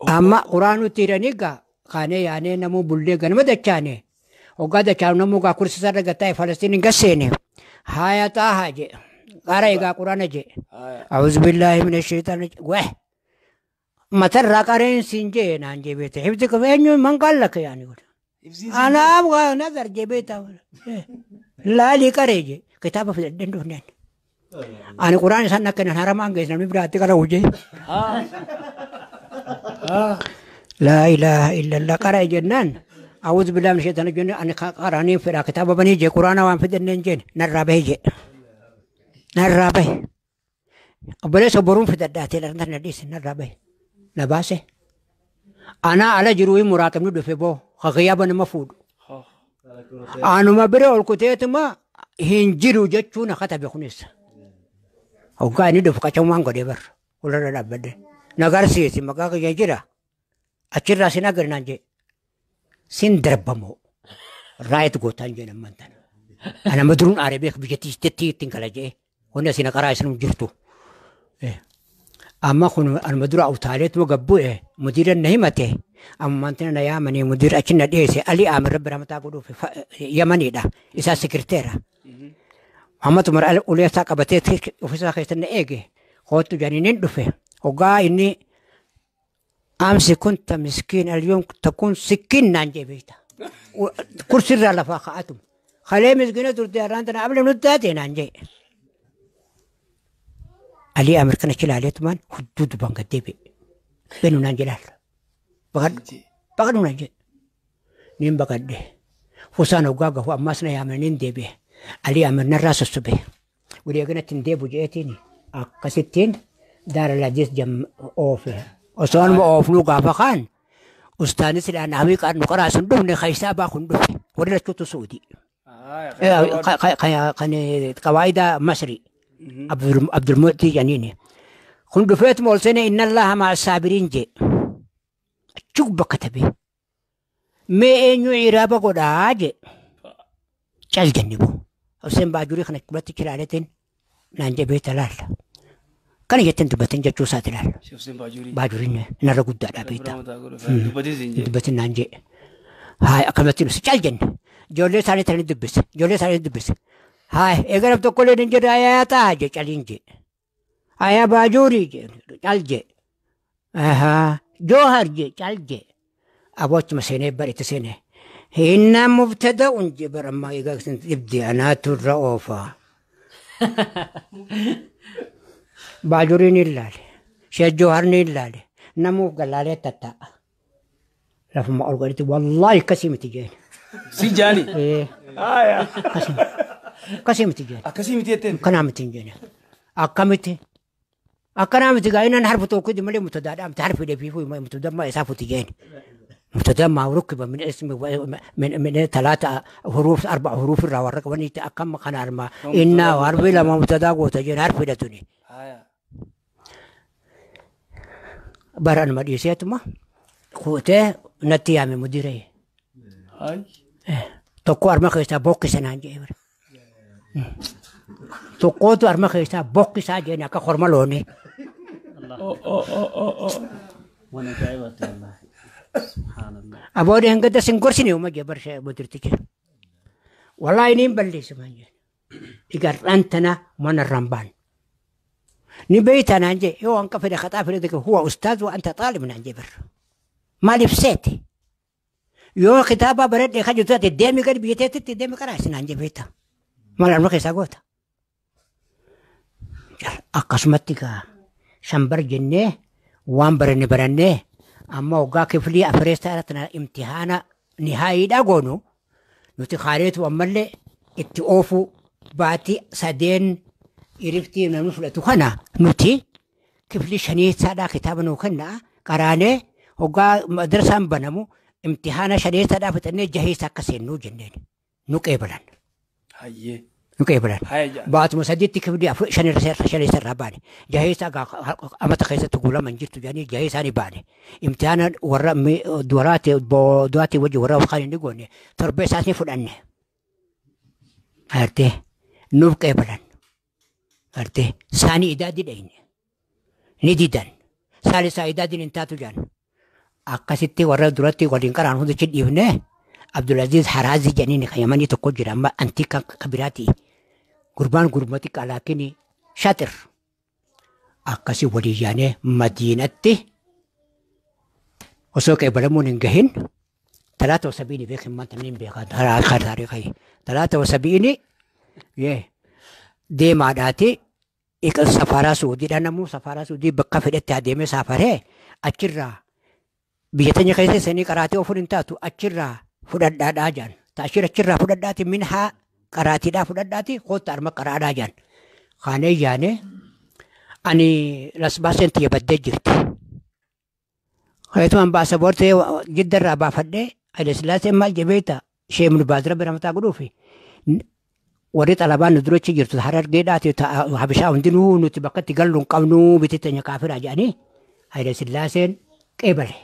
Amma quraanuu hiranii gaa kaanee yaanee namuu bullee ganama dachaane. Hoggaa dachaanu namuu gaa kursi sarara gattaa'e Falastiin gasseene. Haaya xaahaa jee. Qara egaa quraana jee. A'uuzu billaahi mina sheexaana weh. Matarraa qareen siin jee naan jee beete. Hibsi qabu eenyu man qaallaka yaani godha. Anaaf gaa nazar jee beeta. Laalii qaree jee. Kitaaba fidadheen dhufneen. Ani quraan isaan akka nan haramaan geesse namni biraatti qara'u jee. Laa ilaaha illallah qara'e jennaan Awuuz billaahi min shaytaani rajiim ani qaraanii fedhaa kitaaba banii jee quraana waan fidanneen jeen narraa bahe jee. Narraa bahe. Obboleessa boruun fidadhaatee dhala na dhiise narraa bahe. Na baase. Anaa ala jiruu muraaqibni dhufe boo haqiyyaaba nama fuudhu. Anuma bira ol kuteetuma hin jiru jechuun akka tabe kunis. Hoggaa inni dhufu qacamumaan godhee barra. Fuuldura dhaabbadde. Na garsiisi maqaa kiyya jira. Achirraa sin agarre naan jee. Sin darbamoo. Raayit gootaan jeen ammaan tana. Ana maduruun aaree beek biyyattii ittiin kala jee. Wanni asin qaraa isin jirtu. Amma kun anuma dura utaaleetuma gabbu'e mudiira na himate. Ammaan tana na yaamanii mudiira achi na dhiyeesse Ali Aamir Rabbi rahmataa godhuuf Yamaniidha. Isaa sekirteera. Muhammad Umar ulee isaa qabatee ofiisaa keessatti na eege. Kootu jedhanii nin dhufe. Hoggaa inni amsi kunta miskiin alyoom takun sikkiin naan jee beekta. Kursirraa lafaa ka'atum. Kalee miskiina turte har'aan tana abla nutti taate naan jee. Ali Aamir kana achi ilaaleetumaan hudduu dubaan gad deebi'e. Benu naan jedhaan. Baqadhu. Baqadhu naan jedhe. Niin baqadhe. Fusaan hoggaa gahu ammas na yaamne niin deebi'e. Ali Aamir narraa sossobe. Walii ganatti hin deebu je'eetiin akkasittiin daara laajis jam oofe. Osoo anuma oofnuu gaafa kaan ustaanis dhaan hawii nu qaraa sun dhufne keessaa baa kun dhufe. Warri lachuutu Suudii. Kan qawaayida Masri. Abdulmuutii jedhaniini. Kun dhufeetuma ol seenee inna Allaha ma'a saabiriin jee. Achuu bakka tabe. Mee eenyu iraaba godhaa jee. Cal jenne boo. Hussein Baajurii kana qubatti chilaaleetiin naan jee beekta laalla. Kana jetteen dubbateen jechuu isaati laalla. Hussein Baajurii. Baajuriin narra guddaadha beekta. Dubbatiin jee. Dubbatiin naan jee. Haay akkamatti nusi cal jenne. Ijoollee isaanii tanii dubbise. Ijoollee isaanii dubbise. Haay eega nam tokko illee hin jedhu ayaa ta'a jee caliin jee. Ayaa Baajurii jee cal jee. Joohar jee cal jee. Abochuma seenee baritti seenee. Hinna mubtada'un jee barammaa egaa dhibde anaatu irra oofaa. Baajuriin ilaale. Sheek Joohar ni ilaale. Namuuf galaalee tattaa'a. Lafuma ol godhatti wallaahi akkasii miti jeen. Si jaani. Akkasii miti jeen. Akkasii miti jetteen. Akkanaa miti hin jeen. Akkamiti. Akkanaa miti gaa innan harfu tokko malee mubtadaadhaa miti harfi dheefiifuu mubtadammaa isaa futi jeen. مبتدا ما ركب من اسم من ثلاثة حروف 4 حروف الرا ورقبني أكم خنار ما إنا وحرف لما مبتدا قوت جن حرف لتوني. بران مدرسة ما قوته نتيا من مديري. تقوى أرمخ يسا بوكي سنان جيبر. تقوى أرمخ يسا بوكي ساجين كخرمالوني. وانا جايبت والله. سبحان الله. أبودي هنقدر سنقرسني وما جبر شيء مديرتك. والله نيم بلي سمانجين. إيجار أنتنا من الرمبان. نبيت أنا عندي هو أنك في خطأ في هو أستاذ وأنت طالب من عندي بر. ما لبسيتي. يو كتابة برد لي خجل تات الدمي قد بيتي الدمي كراس عندي بيتا. ما لأنه كيس أقوله. أقسمتك شمبر جنة وان برني برني. أما وقا كفلي أفريستارتنا امتحان نهائي داغونو نتي خاريت ومالي اتي أوفو باتي سادين إرفتي من المفلة خنا نتي كفلي شنيت سادا كتاب نوخنا قراني وقا مدرسة بنمو امتحان شنيت سادا فتني جهيسا كسين نو جنين نو قبلان هاي نقبلان بعد مسدد كبدي شني سر باني جهيسا أما تخيسة تقول من جرت جاني جهيسا باني امتحان ورا دوراتي دواتي وجه ورا وخالي نقولني تربية ساسني فلاني هرتي نقبلان هرتي ثاني إعدادي دين نديدان ثالث إعدادي ننتاتو جان أكستي ورا دوراتي ولين كران هذا شيء يبني عبد العزيز حرازي جاني خيماني تقول أما أنتيكا كبيراتي قربان قربتك لكني شاطر أكاسي وليانه مدينتي وسوق إبلمون إنجهن 73 بيخ ما تمنين بيخ آخر تاريخي 73 يه دي ماداتي إك سفارة سعودي أنا مو سفارة سعودي بقى في الاتحاد سافره أجرا بيتني خيسة سني كراتي أوفر انتاتو أجرا fudhadhaadhaa jaan. Taashira achirraa fudhadhaati minhaa qaraatiidhaa fudhadhaati kootta arma qaraadhaa jaan. Kaanee yaane ani lasbaaseen tiyya baddee jirti. Kayetumaan baasaboortee jiddarraa baafadhee Haile Sillaaseen maal jebeeta ishee mun baazira bira mataa godhuufi warri xalabaan nu dura achi jirtu harargeedhaati habishaa hundinuu nuti bakka itti gallu hin qabnu biti teenya kaafiraa jedhanii Haile Sillaaseen qeebale.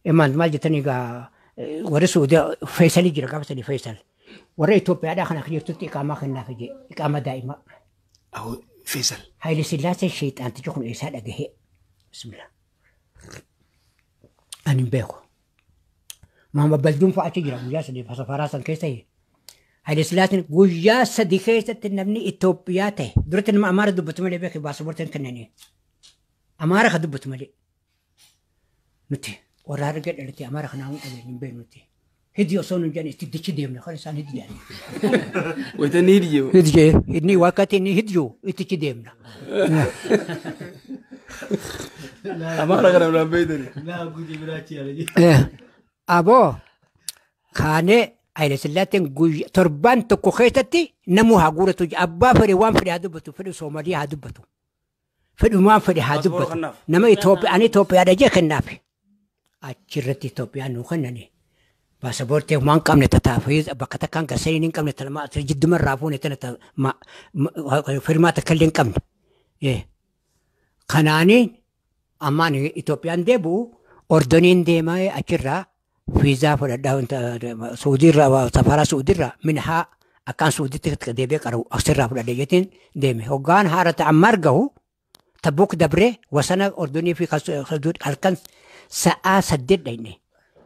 Emaan maal jettanii egaa warri Suudii Feesalii jira gaafa sanii Feesal. Warra Itoophiyaadhaa kana akka jirtutti iqaamaa kennaaf jee iqaamaa daa'imaa. Awo Feesal. Haile Sillaaseen sheexaantichi kun eessaa dhagahee? Bismillah. Ani hin beeku. Muhammad Balduun fa'aa achi jira guyyaa sadii safaraa san keessa. Haile Sillaaseen guyyaa sadii keessatti namni Itoophiyaa ta'e duratti nama Amaara dubbatu malee beeku baasaboortiin kennanii. Amaara ka dubbatu malee. Nuti warra harargee dhalate Amaara kanaa hin dhageenye hin beeknu nuti. Hiddi osoo nun jedhan itti dichi deemne kan isaan hiddi jedhani. Wayita inni hidhi jee. Hiddi jee inni wakkati inni hiddi itti dichi deemna. Amaara kana biraan beeytani. Aboo kaanee Haile Sillaaseen guyyaa torbaan tokko keessatti namuu haa guuratu abbaa fedhe waan fedhe haa dubbatu fedhu Soomalii haa dubbatu fedhu waan fedhe haa Paaspoora dubbatu kennaaf. nama Itoophiyaa ani Itoophiyaadha jee kennaaf achirratti Itoophiyaan nuu kennani baasaboortee waan qabne tataafii bakka takkaan garsanii hin qabne talma jidduma irraa fuune tana firmaa takka illee hin qabne. Kanaanii ammaan Itoophiyaan deebi'u Ordoniin deemaa achirraa fiizaa fudhadhaa Suudiirraa safaraa Suudiirraa minhaa akkaan Suudiitti deebi'ee qaru asirraa fudhadhe jetiin deeme. Hoggaan haara ta'ammaar gahu Tabuk dabree wasana Ordonii fi halkan sa'aa 8 dhayne.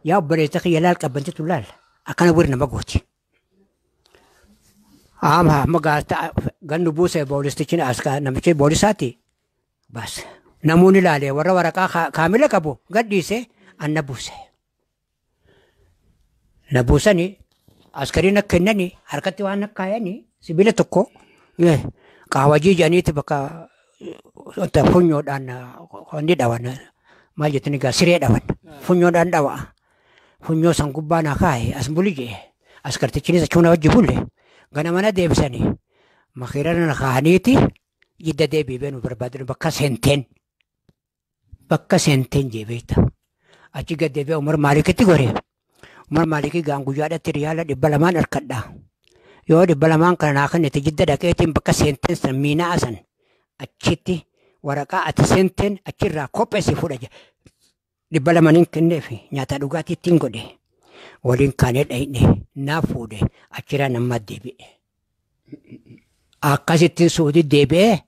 Yaa obboleessa kiyya laal qabbantitu laal akkana wir nama gooti. Amma amma gannu buuse boolistichi as namichi boolisaati. Bas namoonni ilaalee warra waraqaa kaamila qabu gadhiise anna buuse. Na buusanii askariin akka kennanii harkatti waan akka kaayanii sibiila tokko qaawajii jedhaniiti bakka funyoodhaan wanni dhawan maal jettanii egaa siree dhawan funyoodhaan dhawa. Funyoo san gubbaa naa kaaye as buli jee askartichinis achuma wajji bulle gana mana deebisanii makiirana na kaahaniiti jidda deebii beenu barbaadan bakka seenteen jee beekta. Achi gad deebi'ee Umar Maalikitti gore. Umar Maalikii gaan guyyaadhaatti riyaala 200 harkadha. Yoo 200 kana naa kennite jidda dhaqeetiin bakka seenteen san miinaa san achitti waraqaa ati seenteen achirraa kopheessi fudha jee. 200 kenneefi nyaata dhugaatii ittiin godhe. Waliin kaanee dhayne naa fuudhe achirraa nama deebi'e. Akkasittiin Suudii deebi'ee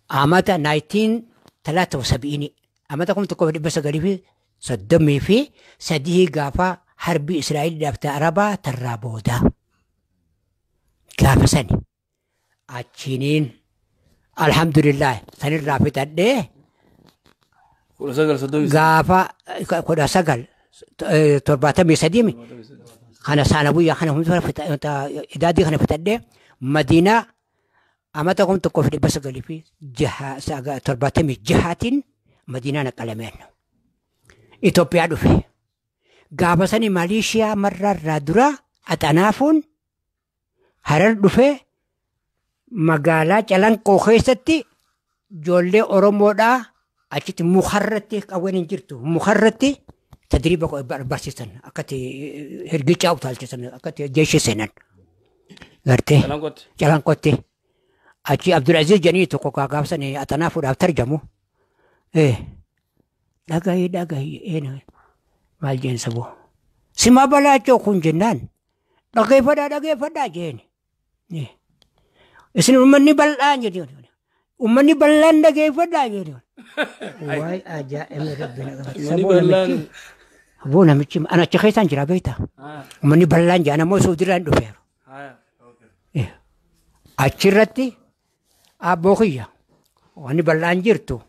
amata 1973 amata 1933 gaafa harbii Israa'eliidhaaf ta'e Arabaa tarraa booda. Gaafa sani achiiniin alhamdulillah sanirraa fixadhee 1933. gaafa 1973 kana saana guyyaa kana hunda idaadii kana fixadhee Madiinaa amata 1976 Madiinaa naqalameen Itoophiyaa dhufe. Gaafa sani Maleeshiyaa marraarraa dura Axanaafuun Harar dhufee magaalaa Calanqoo keessatti ijoollee Oromoodhaa achitti mukarratti qawween hin jirtu mukarratti tadriiba barsiisan akkatti hirgichaa utaalchisan akkatti jeeshi seenan. Gartee Calanqootti. Calanqootti achi Abdulaziz jedhanii tokko gaafa sani Axanaafuudhaaf tarjamu. Dhagahi dhagahi maal jeen saboo. Sima balaachoo kun jennaan dhageeffadhaa dhageeffadhaa jeen. Isin uummanni bal'aan jedhu. Uummanni bal'aan dhageeffadhaa jedhu. Waay ajaa'iba rabbi na qabate. Uummanni bal'aan. Saboo namichi ana achi keessaan jira beektaa. Uummanni bal'aan jedhan ammoo Suudiirraa hin dhufeeru. Achirratti abboo kiyya wanni bal'aan jirtu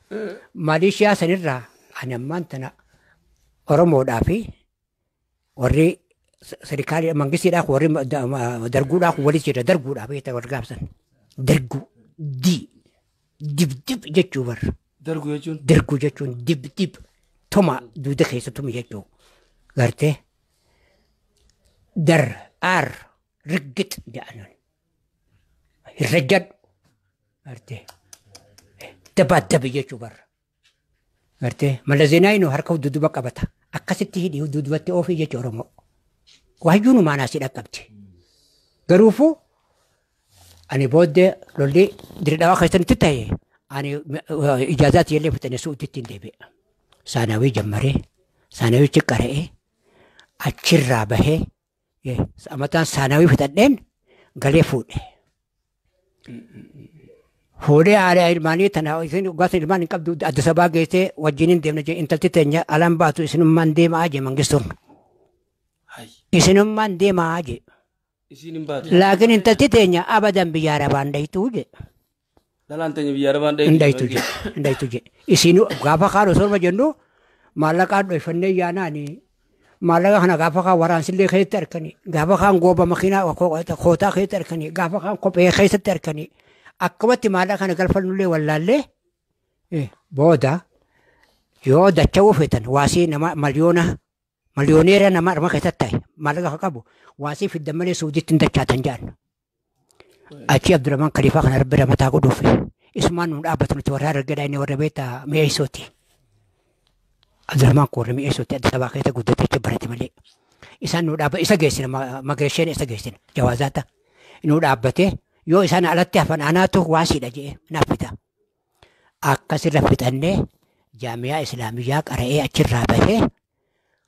Maleeshiyaa sanirraa ani ammaan tana Oromoodhaa fi warri serikaalii mangistiidhaa warri darguudhaa walitti jira darguudhaa beektaa wal gaafsan. Darguu di dibdib jechuu bar. Darguu jechuun. Darguu jechuun dibdib tuma duuda keessa tumi jechuu gartee. Dar aar riggit jedhan. Hirrajjadhu. Gartee. Dabaaddabi jechuu barra. Gartee Mallas Zeenaawii harka dudduuba qabata. Akkasitti hidhii dudduubatti oofii jechuu Oromoo. Waayyuu numaan asii dhaqqabdi. Garuufuu ani booddee lolli Dirre Dhawaa keessatti ta'e ani ijaazaatti illee fixanii suutitti hin deebi'e. Saanawii jammaree saanawichi qara'ee achirraa bahee amataan saanawii fixadheen galee fuudhe. Fuudhee haadha ilmaanii tana isin dhugaas ilmaan hin qabdu Addis Ababaa geessee wajjin hin deemne jee intalti teenya alaan baatu isinummaan deemaa jee Mangistuun. Isinummaan deemaa jee. Isiin hin baatu. Laakiin intalti teenya abadan biyya arabaan dhayituu jee. Dhalaan teenya biyya arabaan dhayitu. Hin dhayitu jee. Hin dhayitu jee. Isin gaafa kaan osoo jennu maallaqaan dhoyfannee yaanaani maallaqa kana gaafa kaan waraansillee keessatti arganii gaafa kaan gooba makiinaa kootaa keessatti arganii gaafa kaan kophee keessatti arganii akkamatti maallaqa kana galfannullee wallaallee booda yoo dacha'uu feetan waasii nama miliyoona miliyooneera nama arma keessatti ta'e maallaqa qabu waasii fiddan malee suuditti hin dachaatan jedhan. Achi Abdurrahman Khaliifaa kana rabbi ramataa godhuuf isumaan nu dhaabbatu nuti warra argadhaa inni warra beektaa mi'eessooti. Abdurrahman kun warra mi'eessooti Addis Ababaa keessa guddatee achi barate malee. Isaan nu dhaabba isa geessina magireesheen isa geessina jawaazaata. Nu dhaabbatee yoo isaan alatti hafan anaatu waasiidha jedhee naaf fita. Akkasirra fixannee jaamiyaa Islaamiyyaa qara'ee achirraa bahee.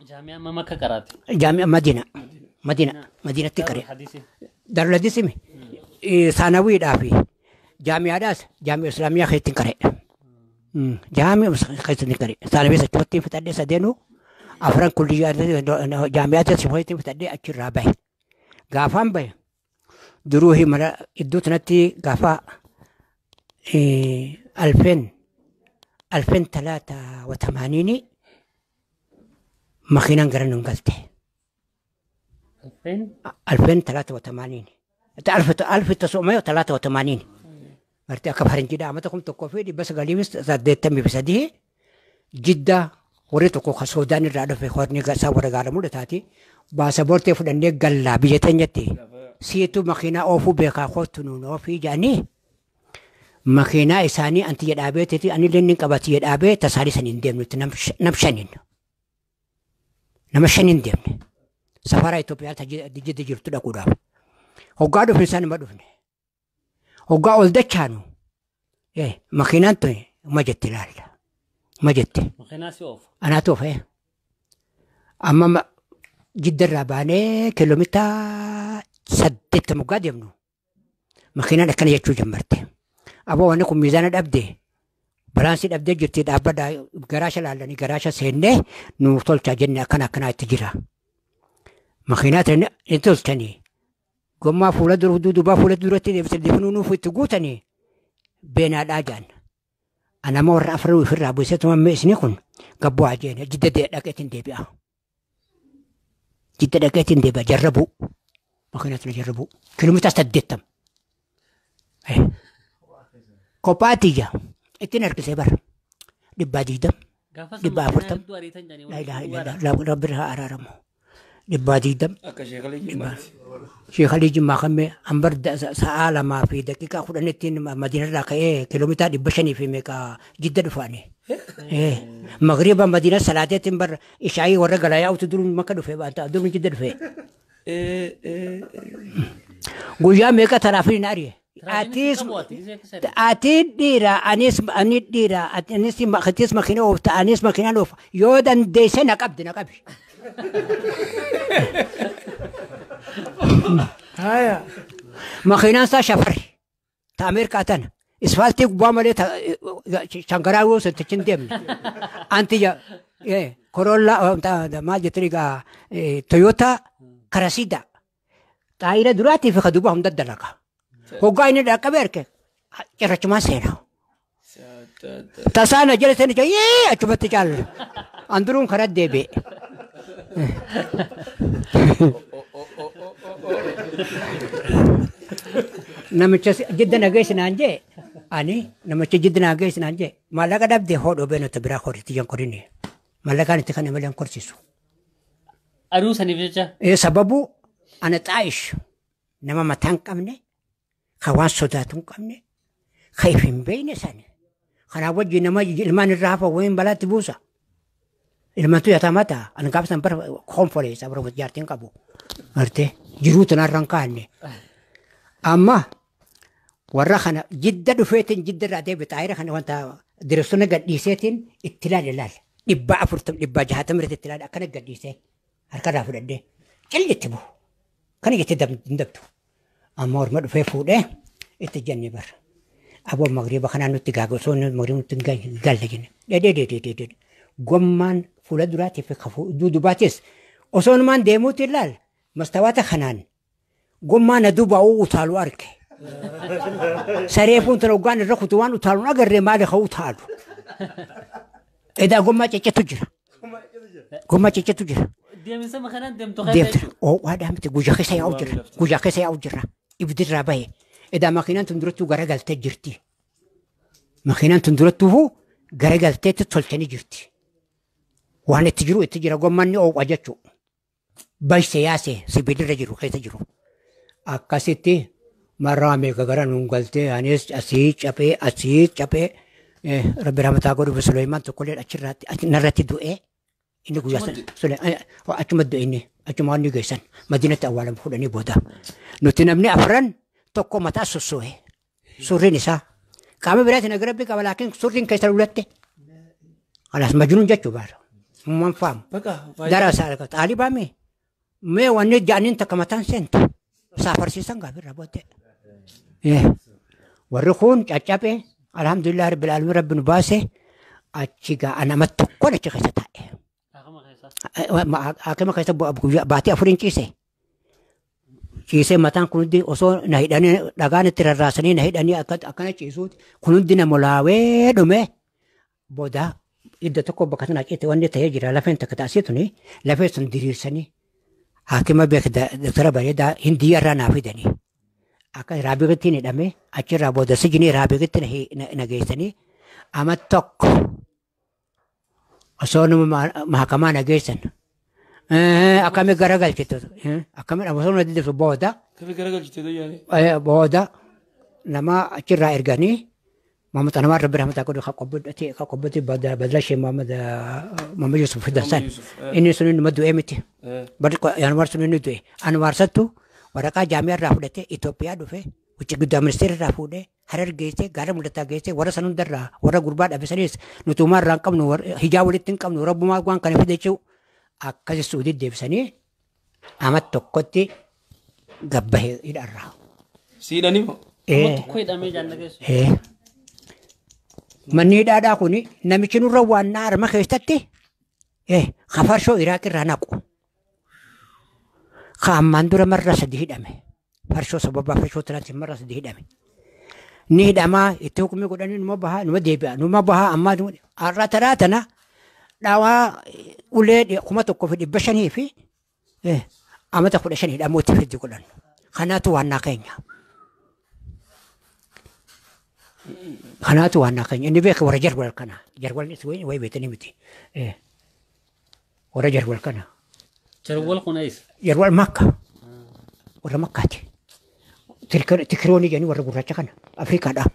Jaamiyaa amma makka qaraate. Jaamiyaa Madina. Madina. Madinatti qara'e. Darul Hadiisimi. Saanawiidhaa fi jaamiyaadhaas jaamiyaa Islaamiyyaa keessatti qara'e. Jaamiyaa keessatti qara'e. Saanawii achumatti fixadhee sadeenuu afran kulliyyaa jaamiyaa keessatti fixadhee achirraa bahe. Gaafaan bahe duruu himala iddoo sanatti gaafa 2083 makiinaan gara nun galte. 2083. 1983. Gartee akka faranjiidha amata 1983 Jiddaa warri tokko kan Soodaan irraa dhufe horni isaa warra gaara mul'ataati. Baasaboortee fudhannee gallaa biyya teenyatti siitu makiinaa oofuu beekaa kootu nuun oofii jedhanii makiinaa isaanii anti jedhaabeetii ani illee ni qabati jedhaabee tasaanii saniin hin deemnutti nam shaniin. Nama shaniin deemne. Safara Itoophiyaa Jidda jirtu dhaquudhaaf. Hoggaa dhufne isaan nama dhufne. Hoggaa ol dachaanu makiinaan tuni ma jetti ilaalla. Ma jetti. Makiinaa si oofu. Anaatu oofee. Amma Jiddarraa baanee kiiloomeetira 80 hoggaa deemnu. Makiinaan akkana jechuu jammarte. Aboo wanni kun miizaana dhabde. Balaansii dhabdee jirti dhaabbadhaa garaasha laallanii garaasha seennee nu tolchaa jenne akkana akkanaa itti jira. Makiinaa tani ni tolchanii. Gommaa fuula dura duubaa fuula duratti deebisanii nuuf itti guutanii beenaadhaa jaan. Anama warra afran ofirraa buusee tumamee isinii kun gabboo jeene Jidda dhaqeetiin deebi'a. Jidda dhaqeetiin deebi'a jarrabuu. Makiinaa tana jarrabuu. Kiiloomeetira 80. Kophaatiyya ittiin harkisee bara. 120. 140. Laa ilaaha illallah. Rabbi irraa araaramu. 120. Akka Sheekalii Jimmaati. Sheekalii Jimmaa kan hambar sa'aa 2:10 ittiin Madiinarraa ka'ee kiiloomeetira 500 fi meeqa Jidda dhufaani. Magriba Madiina salaateetiin bar ishaayii warra galaa yaa'utu duruun makka dhufe duruun Jidda dhufe. Guyyaa meeqa taraafiin hin ari'e. Ati dhiira anis ani dhiira anis atis makiina oofta anis makiina oofa yoo dandeesse na qabdi na qabi. Haya. Makiinaan isaa shafarri ta Ameerikaa tana isfaaltii gubbaa malee shangaraa yoo sentichi hin deemne. Anti Corolla maal jettanii egaa Toyota Karasida xaayira duraatii fi ka duubaa hunda dalaga. Hoggaa inni dhaqqabee arge cirrachumaan seena. Tasaana jala seena jee achumatti caalla. Anduruun karaa deebi'e. Namicha Jidda na geessinaan jee ani namicha Jidda na geessinaan jee maallaqa dhabdee hodhoo beenota biraa koriti jan korinne maallaqaan itti kana malee hin korsiisu. Aduu saniif jecha. Sababu Ana xaa'ish nama mataa hin qabne, ka waan sodaatu hin qabne, ka if hin beekne sana. Kanaaf wajjin nama ilmaan irraa hafa wayiin balaatti buusa. Ilmantu yatamaa ta'a. Ani gaafa san bara konfoleessa bara jaartiin qabu. Gartee jiruu tanarra hin kaanne. Amma warra kana jidda dhufeetiin jidda irraa deebi'e xaayira kana wanta direessonni gadhiiseetiin itti ilaale ilaale. 440 660 irratti itti ilaale akkana gadhiisee harkarraa fudhadhee calli itti bu'u. Kana jettee hin dabdu. Amma orma dhufee fuudhee itti jennee bara. Aboo magriiba kanaan nutti gaaga osoo magriiba nutti hin galle jenne. Dhedhee. Gommaan fuula duraatii fi duubaatis osoo numaan deemuutti ilaal mastawaata kanaan gommaa na duuba utaalu arge. Saree fuuntara hoggaan irra kutu waan utaaluun agarree maali haa utaalu. Edaa gommaa ciccitu jira. Gommaa ciccitu jira. Deemsa makanaan deemtu keessa Deemte jechuudha. oowwaadhaa miti guyyaa keessa yaa'u jira. Guyyaa keessa yaa'u jira. Ibiddirraa bahe. Edaa makiinaan tun durattuu garagaltee jirti. Makiinaan tun durattuu garagalteetti tolchanii jirti. Waan itti jiru itti jira gommanni oowwa jechuudha. Bayse yaase sibiilirra jiru keessa jiru. Akkasitti marraa meeqa gara nuun galtee anis asii caphee asii caphee rabbi rahmataa godhu Suleymaan tokkollee achirratti narratti du'ee inni guyyaa sana achuma du'e inni achuma waan ni geessan madiinatti awwaalama fudhanii booda. Nuti namni afran tokko mataa sossoo'e surriin isaa qaama biraatiin agarabbi rabbi qaba laakiin surriin keessa lulatte. Alaas majnuun jechuu baara. Mummaan faamu. Bakka Dara isaa xaalibaa mee mee wanni ja'aniin takka mataan seentu saafarsiisan gaafirra booddee. Warri kun caccabe alhamdulillah rabbil alamin rabbi nu baase achi gaa nama tokkoon achi keessa taa'e. Akkuma keessa. Haakima keessa baatii afuriin ciise. Ciisee mataan kun hundi osoo na hidhanii dhagaan itti rarraasanii na hidhanii akkana ciisuuti kun hundi na molaawee dhume booda idda tokko bakka sana ciite wanni ta'ee jira lafeen takka taasii tuni lafee sun diriirsanii haakima beek doktara bareedaa hindii irraa naa fidanii. Akka raabiqitti hidhame achirraa booda sijinii raabiqitti na geessanii ama tokko osoo nama mahakamaa na geessan. Akkami garagalchitu akkami osoo na didibsu booda Kafi garagalchite doyyaani. Booda nama achirraa erganii Muhammad Anwar Rabbi rahmataa godhu ka qobbati badala shee Muhammad Muhammad Yusuf fidan san. Inni sun inni du'e miti. Bari Anwar sun inni du'e. Anwar sattu waraqaa jaamiyaa irraa fudhatee Itoophiyaa dhufe wucci guddaa ministeera irraa fuudhee Harar geesse gaara mul'ataa geesse warra san hundarraa warra gurbaa dhabe sanis nutumaa irraa hin qabnu hijaa walitti hin qabnu rabbumaa waan kana fide jechuu akkasi Suudii deebisanii ama tokkotti gabbahe hidharraa. Siidhanii moo? Amma tokko hidhamee jaalla geessu. Manni hidhaadhaa kun namichi nurra waannaa harma keessatti kafarshoo Iraaq irraa naqu. Ka ammaan dura marra sadi hidhame. Farshoo sababa farshoo tanaatiin marra sadi hidhame. Ni hidhamaa itti hukumii godhanii numa bahaa numa deebi'a numa bahaa ammaa har'a taraa tana dhawaa ulee 1500 fi amata 15 hidhamuu itti fiddi godhan. Kanaatu waannaa keenya. Kanaatu waannaa keenya. Inni beeka warra jarwal kana. Jarwal wayi beetanii miti. Warra jarwal kana. Jarwal kun eessa? Jarwal Makka. Warra Makkaati. Tikiroonii jedhanii warra gurraacha kana. Afrikaadha.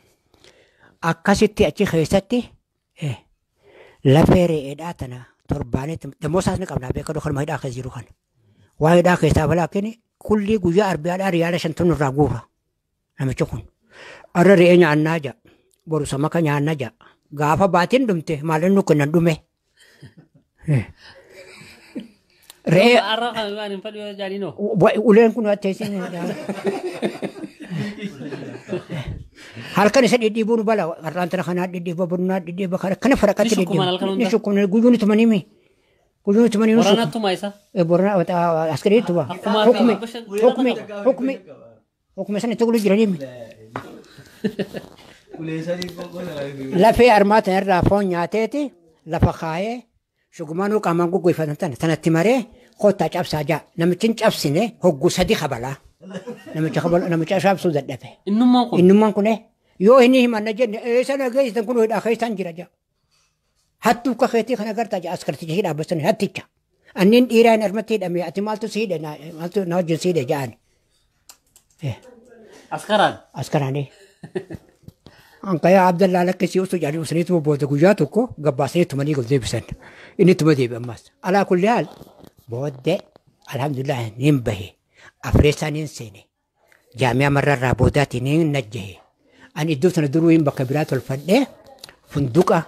Akkasitti achi keessatti lafee re'eedhaa tana torbaanetti dammoo isaas ni qabna beeka kanuma hidhaa keessa jiru kana. Waa hidhaa keessaa balaakin kulli guyyaa arbiyaadhaa riyaala 50 irraa guura namichi kun. Arra re'ee nyaannaa ja'a. Boru samaka nyaannaa ja'a. Gaafa baatiin dhumte maal nu kennan dhume. Re'ee Har'a kan waan hin fedhu yoo jaaniinoo. Uleen kun atteessin. Halkan isa dhidhiibuun bala har'aan tana kanaa dhidhiiba burnaa dhidhiiba kana kana faraqatti Ni sukkuman halkan hunda? Ni sukkuman guyyuun itti manimi. Guyyuun itti manimi. Waraanattu isa? Borona askarii tuba. Akkuma Hukmi hukmi hukmi hukmi sana itti gulu jiranii. Lafee armaa tana irraa foon nyaateeti lafa kaayee shugumaanuu qaamaan gugguifatan tana tanatti maree kottaa cabsaa jaa namichi hin cabsine hogguu sadi kabalaa namicha kabala namicha cabsuu dadhabe. Innummaan kun. Innummaan kun yoo inni himanna jenne eessa na geessitan kun hidhaa keessan jira jaa. Hattuu akka keetii kana gartaa jaa askarticha hidhaa basan hatticha. Annin dhiiraan armatti hidhame ati maaltu si hidhe maaltu na wajjin si hidhe ja'an. Askaraan. Askaraanii. Ankayaa Abdallaa lakkisii osoo jedhanii usaniituma booda guyyaa tokko gabbaasanii tumanii gol deebisan. Inni tuma deebi ammas. Alaa kulli haal booddee alhamdulillah niin bahe. Afreessaa niin seene. Jaamiyaa marrarraa boodaatiin niin najjahe. Ani iddoo sana duruu hin bakka biraa tolfadhee funduqa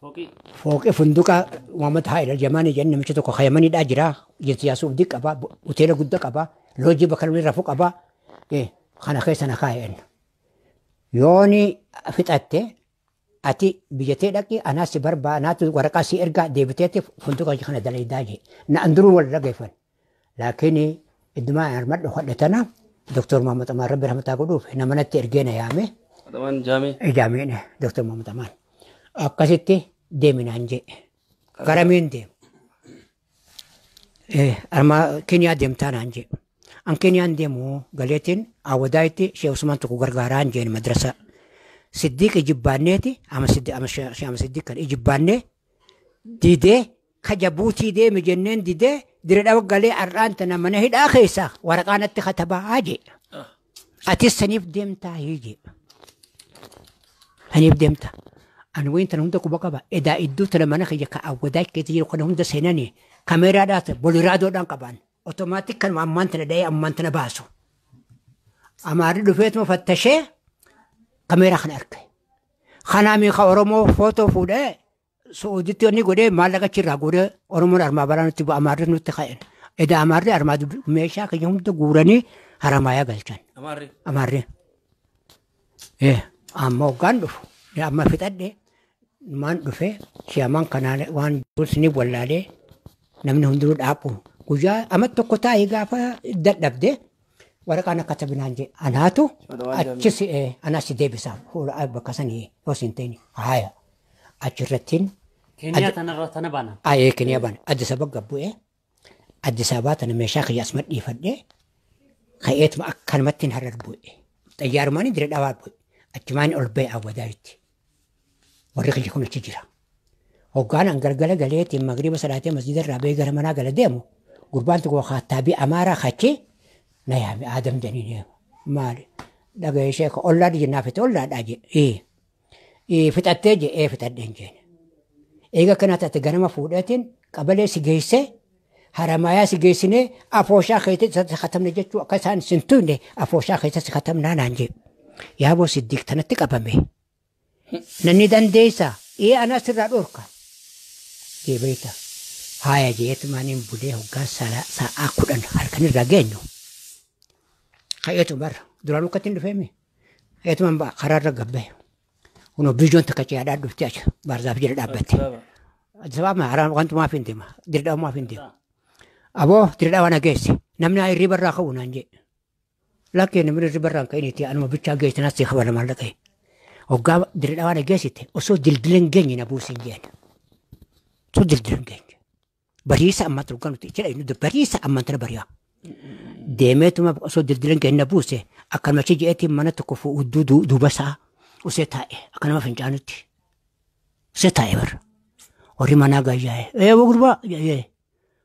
Fooqii. fooqee funduqa Muhammad Haayil Jamaanii jedhan namicha tokko Yamaniidhaa jira. Jinsiyaa Suudii qaba. Hoteela guddaa qaba. Loojii bakka namni rafu qaba. Kana keessa na kaa'een. Yooni fixatte ati biyyatee dhaqi anaas si barbaa anaatu waraqaa si ergaa deebiteetti funduqa kana dalagaa jee. Na anduruu wal dhageeffan. Laakiin iddumaa armadhu hodhe tana Dr. Muhammad Amaan Rabbi rahmataa godhuuf nama natti ergee na yaame. Amaan jaamee. Jaameen Dr. Muhammad Amaan. Akkasitti deeminaan jee. Garamiin deemu. Arma Keniyaa deemtaa naan jee. An Keniyaan deemu galeetiin Awwadaayitti Shee Usmaan tokko gargaaraan jeen madrasa. Siddiq ijibbaanneeti ama Siddiq kan ijibbaannee didee kajabuutii deemi jenneen didee dire dhawa galee har'aan tana mana hidhaa keessa waraqaa natti katabaa jee. Atis saniif deemtaa jee. Saniif deemta. Ani wayin tana hunda quba qaba. Edaa iddoo tana mana kiyya ka Awwadaa keessa jiru kana hunda seenanii kameeraadhaas boliraadoodhaan qaban. Otomaatik kanuma ammaan tana dha'ee ammaan tana baasu. Amaarri dhufeetuma fattashee kameeraa kana arge. Kanaa miika Oromoo footoo fuudhee Suuditti inni godhee maallaqa achirraa godhee Oromoon armaa balaa nutti bu'a amaarri nutti ka'e. Edaa amaarri armaa meeshaa keenya hunda guuranii Haramaayaa galchan. Amaarri. Amaarri. Amma hoggaan dhufu amma fixadhe maan dhufe shi'amaan kanaan waan ni wallaalee namni hundinuu dhaabbu. Guyyaa amma tokko taa'ee gaafa dadhabde waraqaan akka tabinaan jee anaatu achi si anaa si deebisaa fuula bakka sanii yoo siin ta'in haaya achirrattiin. Keeniyaa tanarra tana baana. Ayee Keeniyaa baana Addis Ababa gabbu'ee Addis Ababaa tana meeshaa kiyya asuma dhiifadhee ka'eetuma akkanumatti harar bu'e. Xayyaarumaan dire dhawaa bu'e. Achumaan ol ba'e Awwadaayitti. Warri kiyya kun achi jira. Hoggaan an galgala galeetiin magriba salaatee masjida irraa ba'ee gara manaa gala deemu gurbaan tokko kaattaabii amaaraa kachi na yaame Aadam jedhanii maali dhaga'ee ishee ollaa jennaa fite ollaadhaa jee fixattee jee ee fixadheen jeen. Eega kana taate ganama fuudheetiin qabalee si geessee Haramaayaa si geessinee afooshaa keessatti katabne jechuu akka isaan sin tuyne afooshaa keessatti katabnaa naan jee. Yaaboo Siddiq tanatti qabame. Nanni dandeessa ee anaa sirraa dhorka. Jee beekta. Haaya jeetumaaniin bulee hoggaa sa'aa 10 halkan irraa geenyu. Ka'eetu barra duraan ukkatti hin dhufeemi. Ka'eetumaan karaarra gabbee. Kunoo biijoon takka ce'aadhaan dhuftee achi baarzaaf jala dhaabbatte. Addis Ababa haraa wantumaaf hin deema. Dirdhaamaaf hin deema. Aboo dirdhaa na geessi. Namni hirriba irraa ka'u naan jee. Lakkee namni hirriba irraa hin ka'in itti anuma bichaa geessi naas si kabala maallaqa. Hoggaa dirdhaa na geessite osoo dildila hin geenye na buusin jeen. Osoo dildila hin geenye. Bariisa ammaa turgaa nuti jedha inni bariisa ammaa tana bari'a. Deemeetuma osoo dildila hin geenye na buuse akkanuma achi je'eetiin mana tokko fuudhuu duuba isaa osoo taa'e akka nama fincaanutti. Osoo taa'e bara. Warri manaa gaayyaa'e. Ee gurbaa ee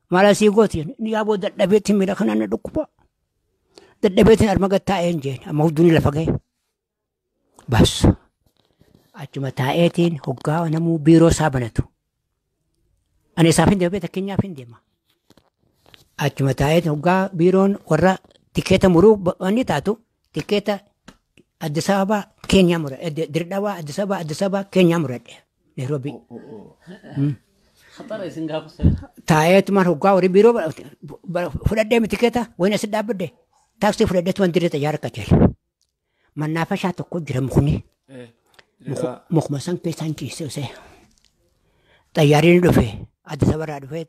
maal asii gooti yaaboo dadhabeetiin miila kanaan na dhukkuba. Dadhabeetiin arma gad taa'ee hin jeen amma hudduun lafa ga'e. Bas achuma taa'eetiin hoggaa namuu biiroo isaa banatu. Ani isaaf hin deema beekta keenyaaf hin deema. Achuma taa'eetiin hoggaa biiroon warra tikeeta muruu wanni taatu tikeeta Addis Ababaa Keenyaa muradhe Dirdhawaa Addis Ababaa Addis Ababaa Keenyaa muradhe Nairobi. Khatara isin gaafa Taa'eetumaan hoggaa warri biiroo fudhadhee tikeeta wayina asi dhaabbadhe taaksii fudhadheetumaan dirree xayyaara qajeele. Mannaafashaa tokko jira mukni. Mukuma san keessaan ciise osee. Xayyaarri dhufe Addis Ababarraa dhufee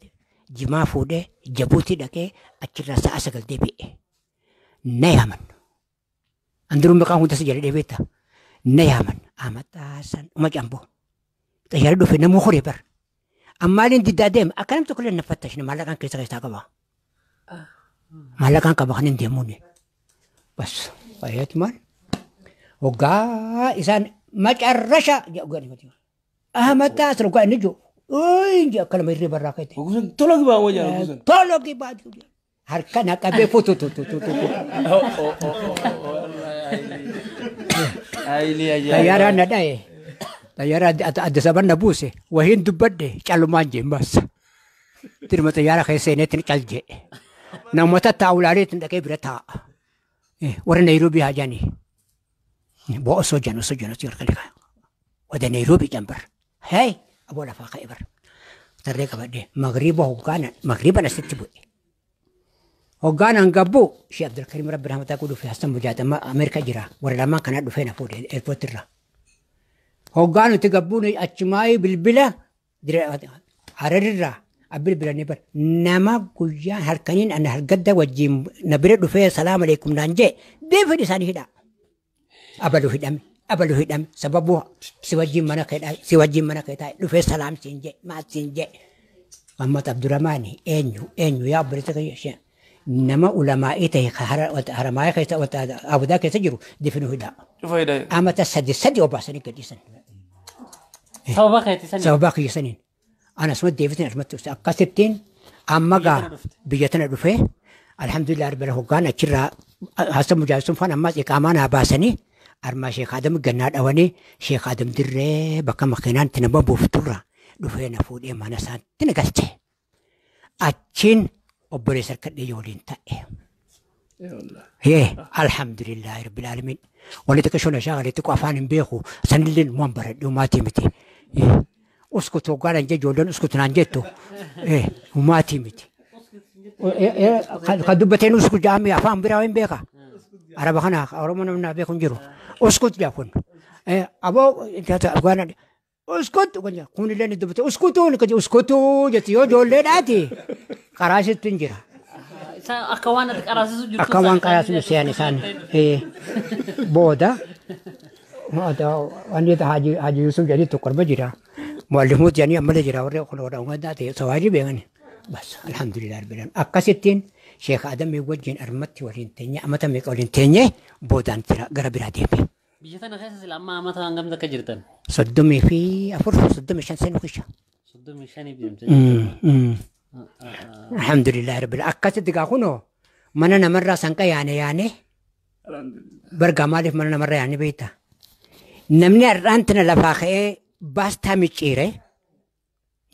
jimaa fuudhee Jabuutii dhaqee achirraa sa'a 9 deebi'e. Na yaaman. Anduruun maqaan hunda si jedhee beekta. Na yaaman. Amataa san uma camboo. Xayyaarri dhufe namuu horee bara. Ammaaliin diddaa deema akka namni tokko illee na fattashne maallaqaan keessa keessaa qaba. Maallaqaan qaba kan hin deemuuni. Bas fayyatumaan hoggaa isaan macarrasha jedhu. Ahmad Taasir hoggaa inni jiru Ooyi akka nama hirree barraa ka'e. Tola gibaa wajjin. Tola gibaa. Harka na qabee futu tu. Xayyaaraan na dha'e. Xayyaara Addis Ababa na buuse. Wahiin dubbadhe callumaan jeen baas. Dirma xayyaara keessa seeneetiin cal jee. Namoota taa'u ilaaleetiin dhaqee bira taa'a. Warra Nairobii haa jaanii. Boo osoo jan osoo jan osoo harka liqaa. Wada Nairobii jan bar. Hei aboo lafaa ka'e bar. Tarree qabadhee magriiba hoggaana magriiban asitti bu'e. Hoggaanaan gabbuu Shee Abdulkariim Rabbi Rahmataa godhuu fi Hassan Mujaad amma Ameerikaa jira. Warra lamaan kanaa dhufee na fuudhe eerpoortii irraa. Hoggaan nuti gabbuun achumaayii bilbila Hararirraa bilbilanii bar nama guyyaa halkaniin ana halgadda wajjin na bira dhufee salaam aleekum naan jee deefin isaanii hidhaa. Abaluu hidhame abaluu hidhame sababuu si wajjin mana kee si wajjin mana kee taa'e dhufee salaam siin jee maal siin jee. Muhammad Abdurrahmaani eenyu eenyu yaa obboleessa kiyya ishee nama ulamaa'ii ta'e haramaayii keessa abudaa keessa jiru definuu hidhaa. Amata 3 obaasanii gadhiisan. Sababa keetii saniin. Sababa kiyya saniin. Ana asuma deebisin asumatti akkasittiin amma gaa biyya tana dhufee alhamdulillah rabbil hoggaan achirraa Hassan Mujaahid sun faan ammas iqaamaa naa baasanii armaa Sheekh Adam gannaa dhawanii Sheekh Adam dirree bakka makiinaan itti nama buufturra dhufee na fuudhee mana isaatti na galche. Achiin obboleessa harkadhee waliin ta'e. Yee alhamdulillah rabbil aalamiin. Wanni xiqqoo shona shaakalee xiqqoo afaan hin beeku sanillee waan baradhe humaatii miti. Uskutu hoggaadhaan jee ijoolleen uskutu naan jettu humaatii miti. Kan dubbateen uskut jedhame afaan biraa hin beeka. Araba kana Oromoo namni naa beeku hin jiru. Uskut jedha kun. Aboo hoggaadhaan uskut kunillee ni dubbate uskutuu uskutuu jetti yoo ijoolleedhaati karaa isittu hin jira. Akka waan ati qaraasisu jirtu. Akka waan qaraasisu se'an isaan booda wanni Haji Yusuf jedhanii tokko arba jira. Muallimuut jedhanii ammallee jira warri kun warra uummataa ta'e sawaajii beekan. Bas alhamdulillah rabbil alamin. Akkasittiin Sheekh Adamii wajjin armatti waliin teenye amata meeqa waliin teenye boodaan gara biraa deeme. Biyya tana keessa sila amma amata hangam takka jirtan? 34 35 seenuu keessa. 35 deemte. Alhamdulillah rabbil akkasitti gaa kunoo mana namarraa sanqa yaane yaane bargaa maaliif mana namarraa yaane beekta? Namni har'aan tana lafaa ka'ee baastaa micciire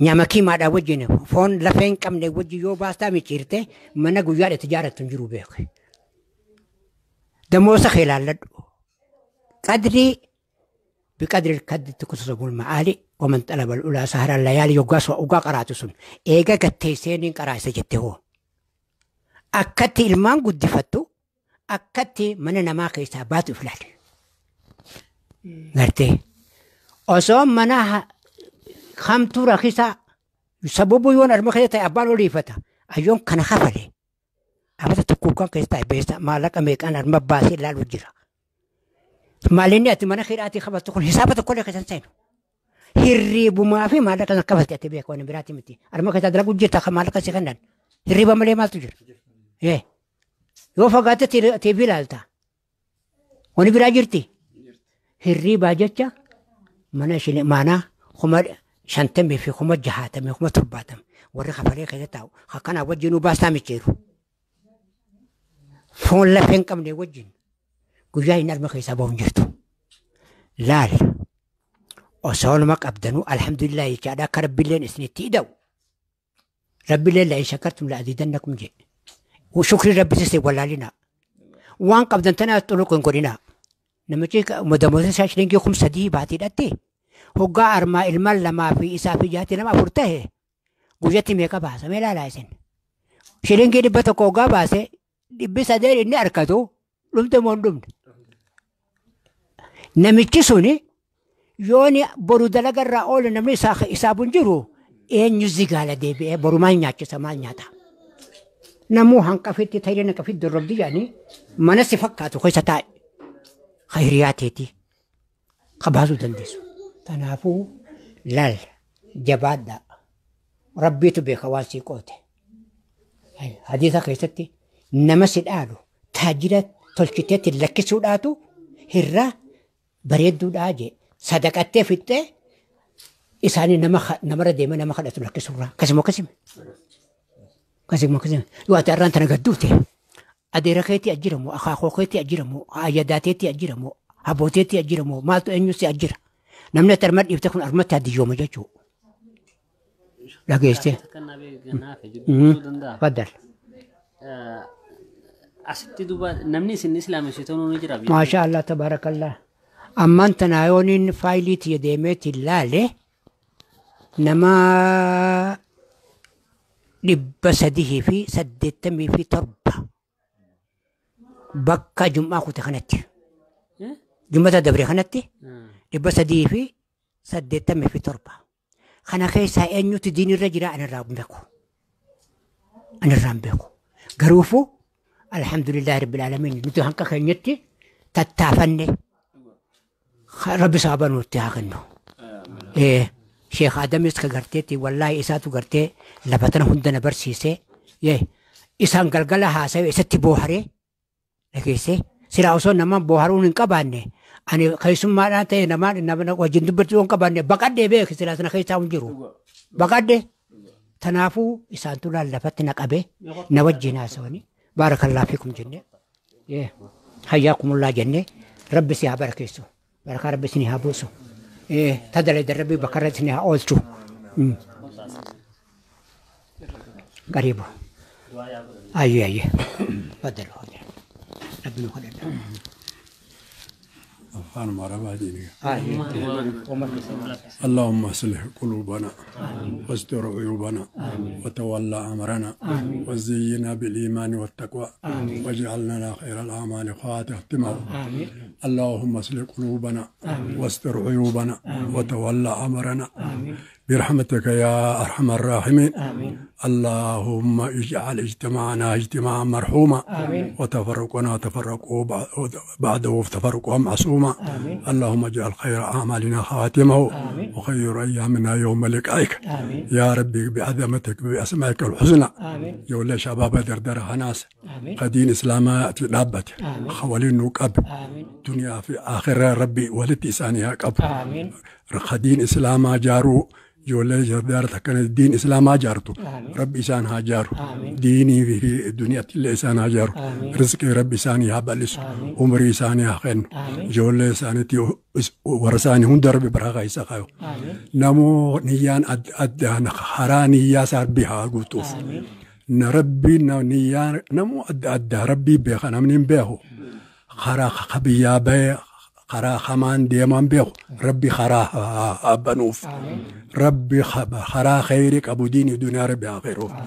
nyama kiimaadhaa wajjin foon lafee hin qabne wajjin yoo baastaa micciirte mana guyyaa itti jaarattu hin jiru beeku. Damoosa kee ilaalladhu. Qadrii biqadri kaddi kutusabul ma'aali waman talabal ulaa sahara layaali yoggaa ugaa qaraatu sun eega gattee seeniin qaraasa jette hoo. Akkatti ilmaan guddifattu akkatti mana namaa keessaa baatu if ilaali. Gartee osoo mana hamtuu rakkisaa sababuu yoon arma keessa ta'e abbaan oliifata ayyoon kana kafale amata tokko kan keessa ta'e beessa maallaqa meeqaan arma baasee ilaalu jira. Maalinni ati mana keedhaatii qabattu kun hisaaba tokkollee keessa hin seenu. Hirriibumaa fi maallaqa sana kafalte ati beeku waan biraati miti. Arma keessaa dalagu jirta kan maallaqa si kennan. Hirriiba malee maaltu jira? Yoo fagaatte TV ilaalta. Wani biraa jirti? Hirriibaa jecha mana ishee maanaa 50,000 fi 60,000 70,000 warri kafalee keessa taa'u akkanaa wajjinuu baastaa micciiru. Foon lafee hin qabne wajjin guyyaa hin arma keessaa bahu hin jirtu. Laal osoo nama qabdanuu alhamdulillah jechaadha akka rabbiilleen isinitti ida'u. Rabbiilleen la'in shakartum la'aziidannakum jedhe. Shukri rabbi sisee wallaalinaa. Waan qabdan tanaas xuluq hin godhinaa. Namichi madamoota isaa shilingii 3,000 baatiidhatti hoggaa armaa ilmaan 2 fi isaa fi jaatti nama 4 ta'e guyyatti meeqa baasa mee ilaalaa isin. Shilingii 100 hoggaa baase 300 inni argatu dhumte moo hin dhumne. Namichi suni yooni boru dalagarraa oole namni isaabu hin jiru eenyu zigaala deebi'ee boru maal nyaachisa maal nyaata. Namuu hanqafitti ta'ee hanqafitti dorrobdi jedhanii mana si fakkaatu keessa taa'e. Khayriyaa teetii qabaasuu dandeessu. Kanaafuu laal jabaadhaa. Rabbiitu beeka waan sii qoote. Hadiisa keessatti nama si dhaalu taajira tolchiteetti lakkisuudhaatu hirraa bareedduudhaa jee sadaqattee fixxee Isaanii namarra deemee nama kadhatu lakkisurraa. Akkasuma akkasuma. Akkasuma akkasuma. Yoo ati har'aan tana gadduute adeera keetii ajjiramu, akaakoo keetii ajjiramu, ayyadaateetii ajjiramu, abooteetii ajjiramu, maaltu eenyu si ajjira. Namni ati arma dhiifte kun armatti addiyyooma jechuudha. Dhageessee. Faddal. Asitti duuba namni isin islaamessitoon ni jira. Maasha Allah tabaarakallah. Ammaan tana yoon inni faayilii tiyya deemeeti ilaale nama 387 bakka jum'aa kute kanatti. Jum'ata dabre kanatti 387. Kana keessaa eenyutu diinirra jira anirraa hin beeku. Anirraa hin beeku. Garuufuu alhamdulillahi rabbil aalamiin nuti hanqa keenyatti tattaafanne rabbi saaba nutti haa kennu. Sheekh Adamis ka garteetti wallaahi isaatu gartee lafa tana hunda na barsiisee isaan galgala haasawee isatti booharee dhageessee silaa osoo nama booharuun hin qabaanne ani keessummaadhaan ta'e nama wajjin dubbachuu hin qabaanne baqadhee beeki silaa sana keessaa hin jiru. Baqadhee tanaafuu isaantu lafatti na qabee na wajjin haasawanii baarakallahu fiikum jennee hayyaakumullah jennee rabbi si haa barakeessu barakaa rabbi isin haa buusu. Tadala darbi bakara isin haa oolchu. Qariibu. Ayyee ayyee. Fadal fadal. Rabbi nu kadhadha. Afaan Arabaatiin. اللهم اصلح قلوبنا واستر عيوبنا وتولى امرنا وزينا بالايمان والتقوى واجعلنا خير الاعمال خاتمه. اللهم اصلح قلوبنا واستر عيوبنا وتولى امرنا برحمتك يا ارحم الراحمين. اللهم اجعل اجتماعنا اجتماعا مرحوما وتفرقنا تفرقوا بعده تفرقا معصوما. اللهم اجعل خير اعمالنا خواتمه وخير ايامنا يوم لقائك. يا ربي بعظمتك باسمائك الحسنى يولى شباب دردر هناس قدين اسلامات دابت خوالين نقب دنيا في اخره ربي ولدي ثانيه قب قدين اسلاما جارو جولة جدار تكن الدين إسلام هاجرته ربي إسان هاجر ديني في الدنيا اللي إسان هاجر رزقي ربي إسان يهبلس عمري إسان يخن جولة إسان تي ورساني هند ربي براغ يسقاو نمو نيان أد حراني يا سار بها قطوف نربي نيان نمو أد ربي بيخ نمنين بيه خرا خبيا بيه خرا خمان ديمان بيه ربي خرا بنوف ربي خرا خيرك أبو ديني دنيا ربي آخره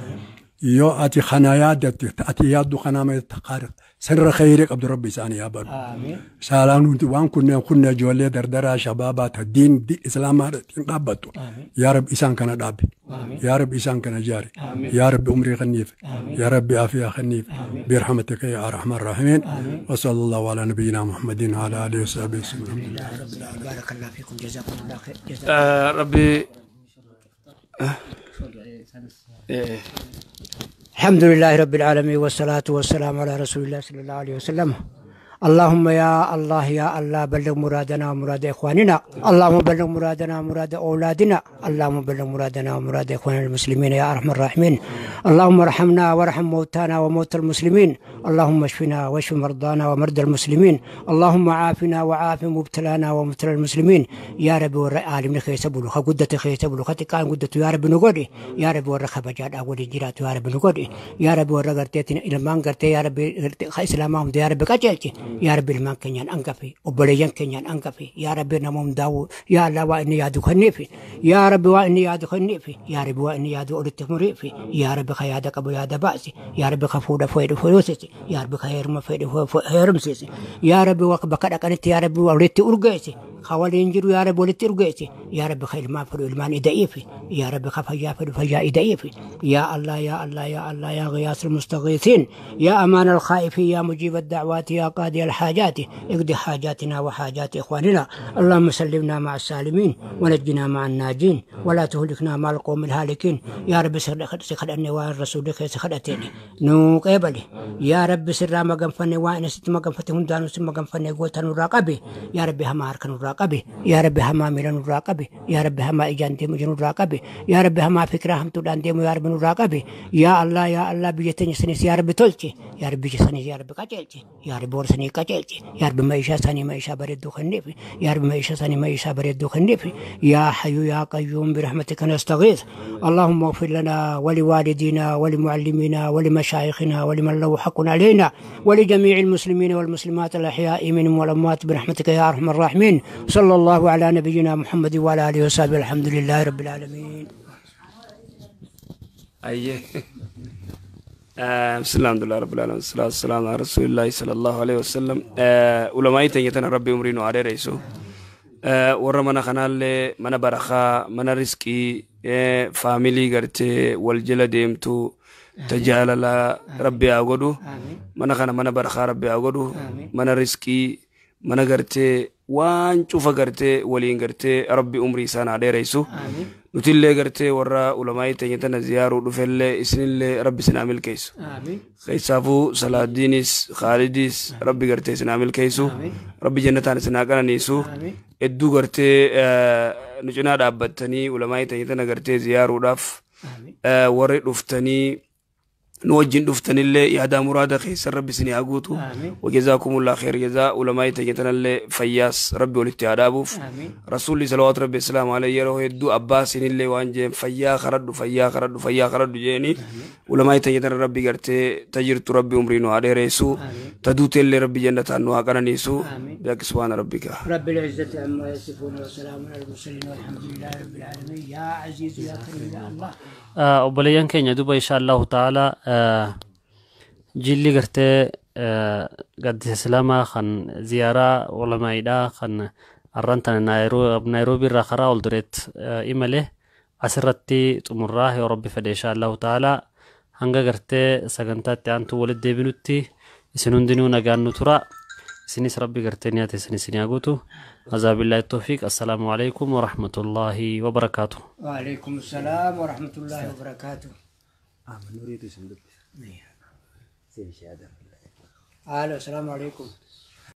يو أتي خنايا أتي يادو خنامة تقار سر خيرك عبد ربي ساني يا بنو سلام وان كنا جولي دردرا شبابات الدين دي إسلام ربطو يا رب إسان كان دابي يا رب إسان كان جاري يا رب عمري خنيف يا رب عافية خنيف برحمتك يا أرحم الراحمين وصلى الله على نبينا محمد وعلى آله وصحبه وسلم. بارك الله فيكم جزاكم الله خير. ربي الحمد لله رب العالمين والصلاة والسلام على رسول الله صلى الله عليه وسلم. اللهم يا الله يا الله بلغ مرادنا ومراد إخواننا، اللهم بلغ مرادنا ومراد أولادنا، اللهم بلغ مرادنا ومراد إخواننا المسلمين يا أرحم الراحمين. اللهم ارحمنا وارحم موتانا وموتى المسلمين، اللهم اشفنا واشف مرضانا ومرضى المسلمين، اللهم عافنا وعاف مبتلانا ومبتلى المسلمين. يا رب ور عالم خيسبلو خقدة خيسبلو خطكان قدة يا رب نقولي يا رب ور خبجات أول جيرات يا رب نقولي يا رب ور غرتين إلمان غرتي يا رب إسلامهم يا رب قجلتي يا رب المان كنيان أنقفي وبليان كنيان أنقفي يا رب نموم داو يا الله وإني يادو خنيفي يا رب وإني يادو خنيفي يا رب وإني يادو أولت مريفي يا رب خيادك أبو يادا بأسي يا رب خفودة فيد فيوسيسي يا رب خير ما فيد هيرمسيسي يا رب وقبك أنت يا رب ولدت أرجيسي خوالين جرو يا رب ولدت أرجيسي يا رب خير ما فرو المان إدائفي يا رب خفيا فرو فيا إدائفي يا الله يا الله يا الله يا غياث المستغيثين يا أمان الخائفين يا مجيب الدعوات يا قاضي الحاجات اقضي حاجاتنا وحاجات إخواننا. اللهم سلمنا مع السالمين ونجنا مع الناجين ولا تهلكنا مع القوم الهالكين. يا رب سخد أني والرسول سخدتني نو قبلي يا رب سر ما قنفني وأنا ست ما قنفتي هندان وسم ما قنفني قوتن الراقبي يا رب هم هركن nurraa qabi. Yaa Rabbi, hamaa miila nurraa qabi. Yaa Rabbi, hamaa ijaan deemu ija nurraa qabi. Yaa Rabbi, hamaa fikiraa hamtuudhaan deemu yaa Rabbi nurraa qabi. Yaa Allah, yaa Allah, biyya teenya sanis yaa Rabbi tolchi. Yaa Rabbi, biyya sanis yaa Rabbi qajeelchi. Yaa Rabbi, warra sanii qajeelchi. Yaa Rabbi, maishaa isaanii maishaa bareedduu kenniif. Yaa Rabbi, maishaa isaanii maishaa bareedduu kenniif. يا حي يا قيوم برحمتك نستغيث. اللهم اغفر لنا ولوالدينا ولمعلمينا ولمشايخنا ولمن له حق علينا ولجميع المسلمين والمسلمات الأحياء منهم والأموات برحمتك يا أرحم الراحمين. صلى الله على نبينا محمد وعلى آله وصحبه. الحمد لله رب العالمين. Ayyee. بسم الله، الحمد لله رب العالمين، والصلاة والسلام على رسول الله صلى الله عليه وسلم. Ulamaa'ii teenya tana Rabbi umrii nu haa dheeressu. Warra mana kanaallee mana barakaa, mana riskii, faamilii gartee wal jala deemtu tajaalala Rabbi haa godhu. Mana kana mana barakaa Rabbi haa godhu. Mana riskii, mana gartee waan cufa gartee waliin gartee Rabbi umrii isaan haa dheeressu. Nutillee gartee warra ulamaa'ii teenya tana ziyaaruu dhufellee isinillee Rabbi isin haa milkeessu. Keessaafuu Salaaddiinis Khaalidis Rabbi gartee isin haa milkeessu. Rabbi jannataan isin haa qananiisu. Hedduu gartee nu cinaa dhaabbattanii ulamaa'ii teenya tana gartee ziyaaruudhaaf warri dhuftanii nu wajjin dhuftanillee yaadaa muraada keessan Rabbi isin haa guutu. وجزاكم الله خير جزاء. Ulamaa'ii teenya tanallee fayyaas Rabbi walitti haa dhaabuuf. Rasuulli salawaatu Rabbi islaamu alayhi yeroo hedduu abbaa isinillee waan jeen fayyaa karadhu, fayyaa karadhu, fayyaa karadhu jeeni. Ulamaa'ii teenya tana Rabbi gartee tajirtu Rabbi umrii nu haa dheeressu. Taduuteellee Rabbi jannataan nu haa qananiisu. بحق سبحان ربك رب العزة عما يصفون وسلام على المرسلين والحمد لله رب العالمين. يا عزيز يا كريم يا الله. Obboleeyyan keenya, duba insha Allahu ta'ala jilli gartee gaddisa islaamaa kan ziyaaraa ulamaa'iidhaa kan arran tana Naayiroobii irraa karaa ol dureet imale asirratti xumurraa. Yoo Rabbi fedhe, insha Allahu ta'ala hanga gartee sagantaatti aantu walitti deebinutti isin hundinuu nagaan nu tura. Isinis Rabbi gartee niyaate isin isin haa guutu. هذا بالله التوفيق. السلام عليكم ورحمة الله وبركاته. وعليكم السلام ورحمة الله وبركاته. نريد الو، السلام عليكم.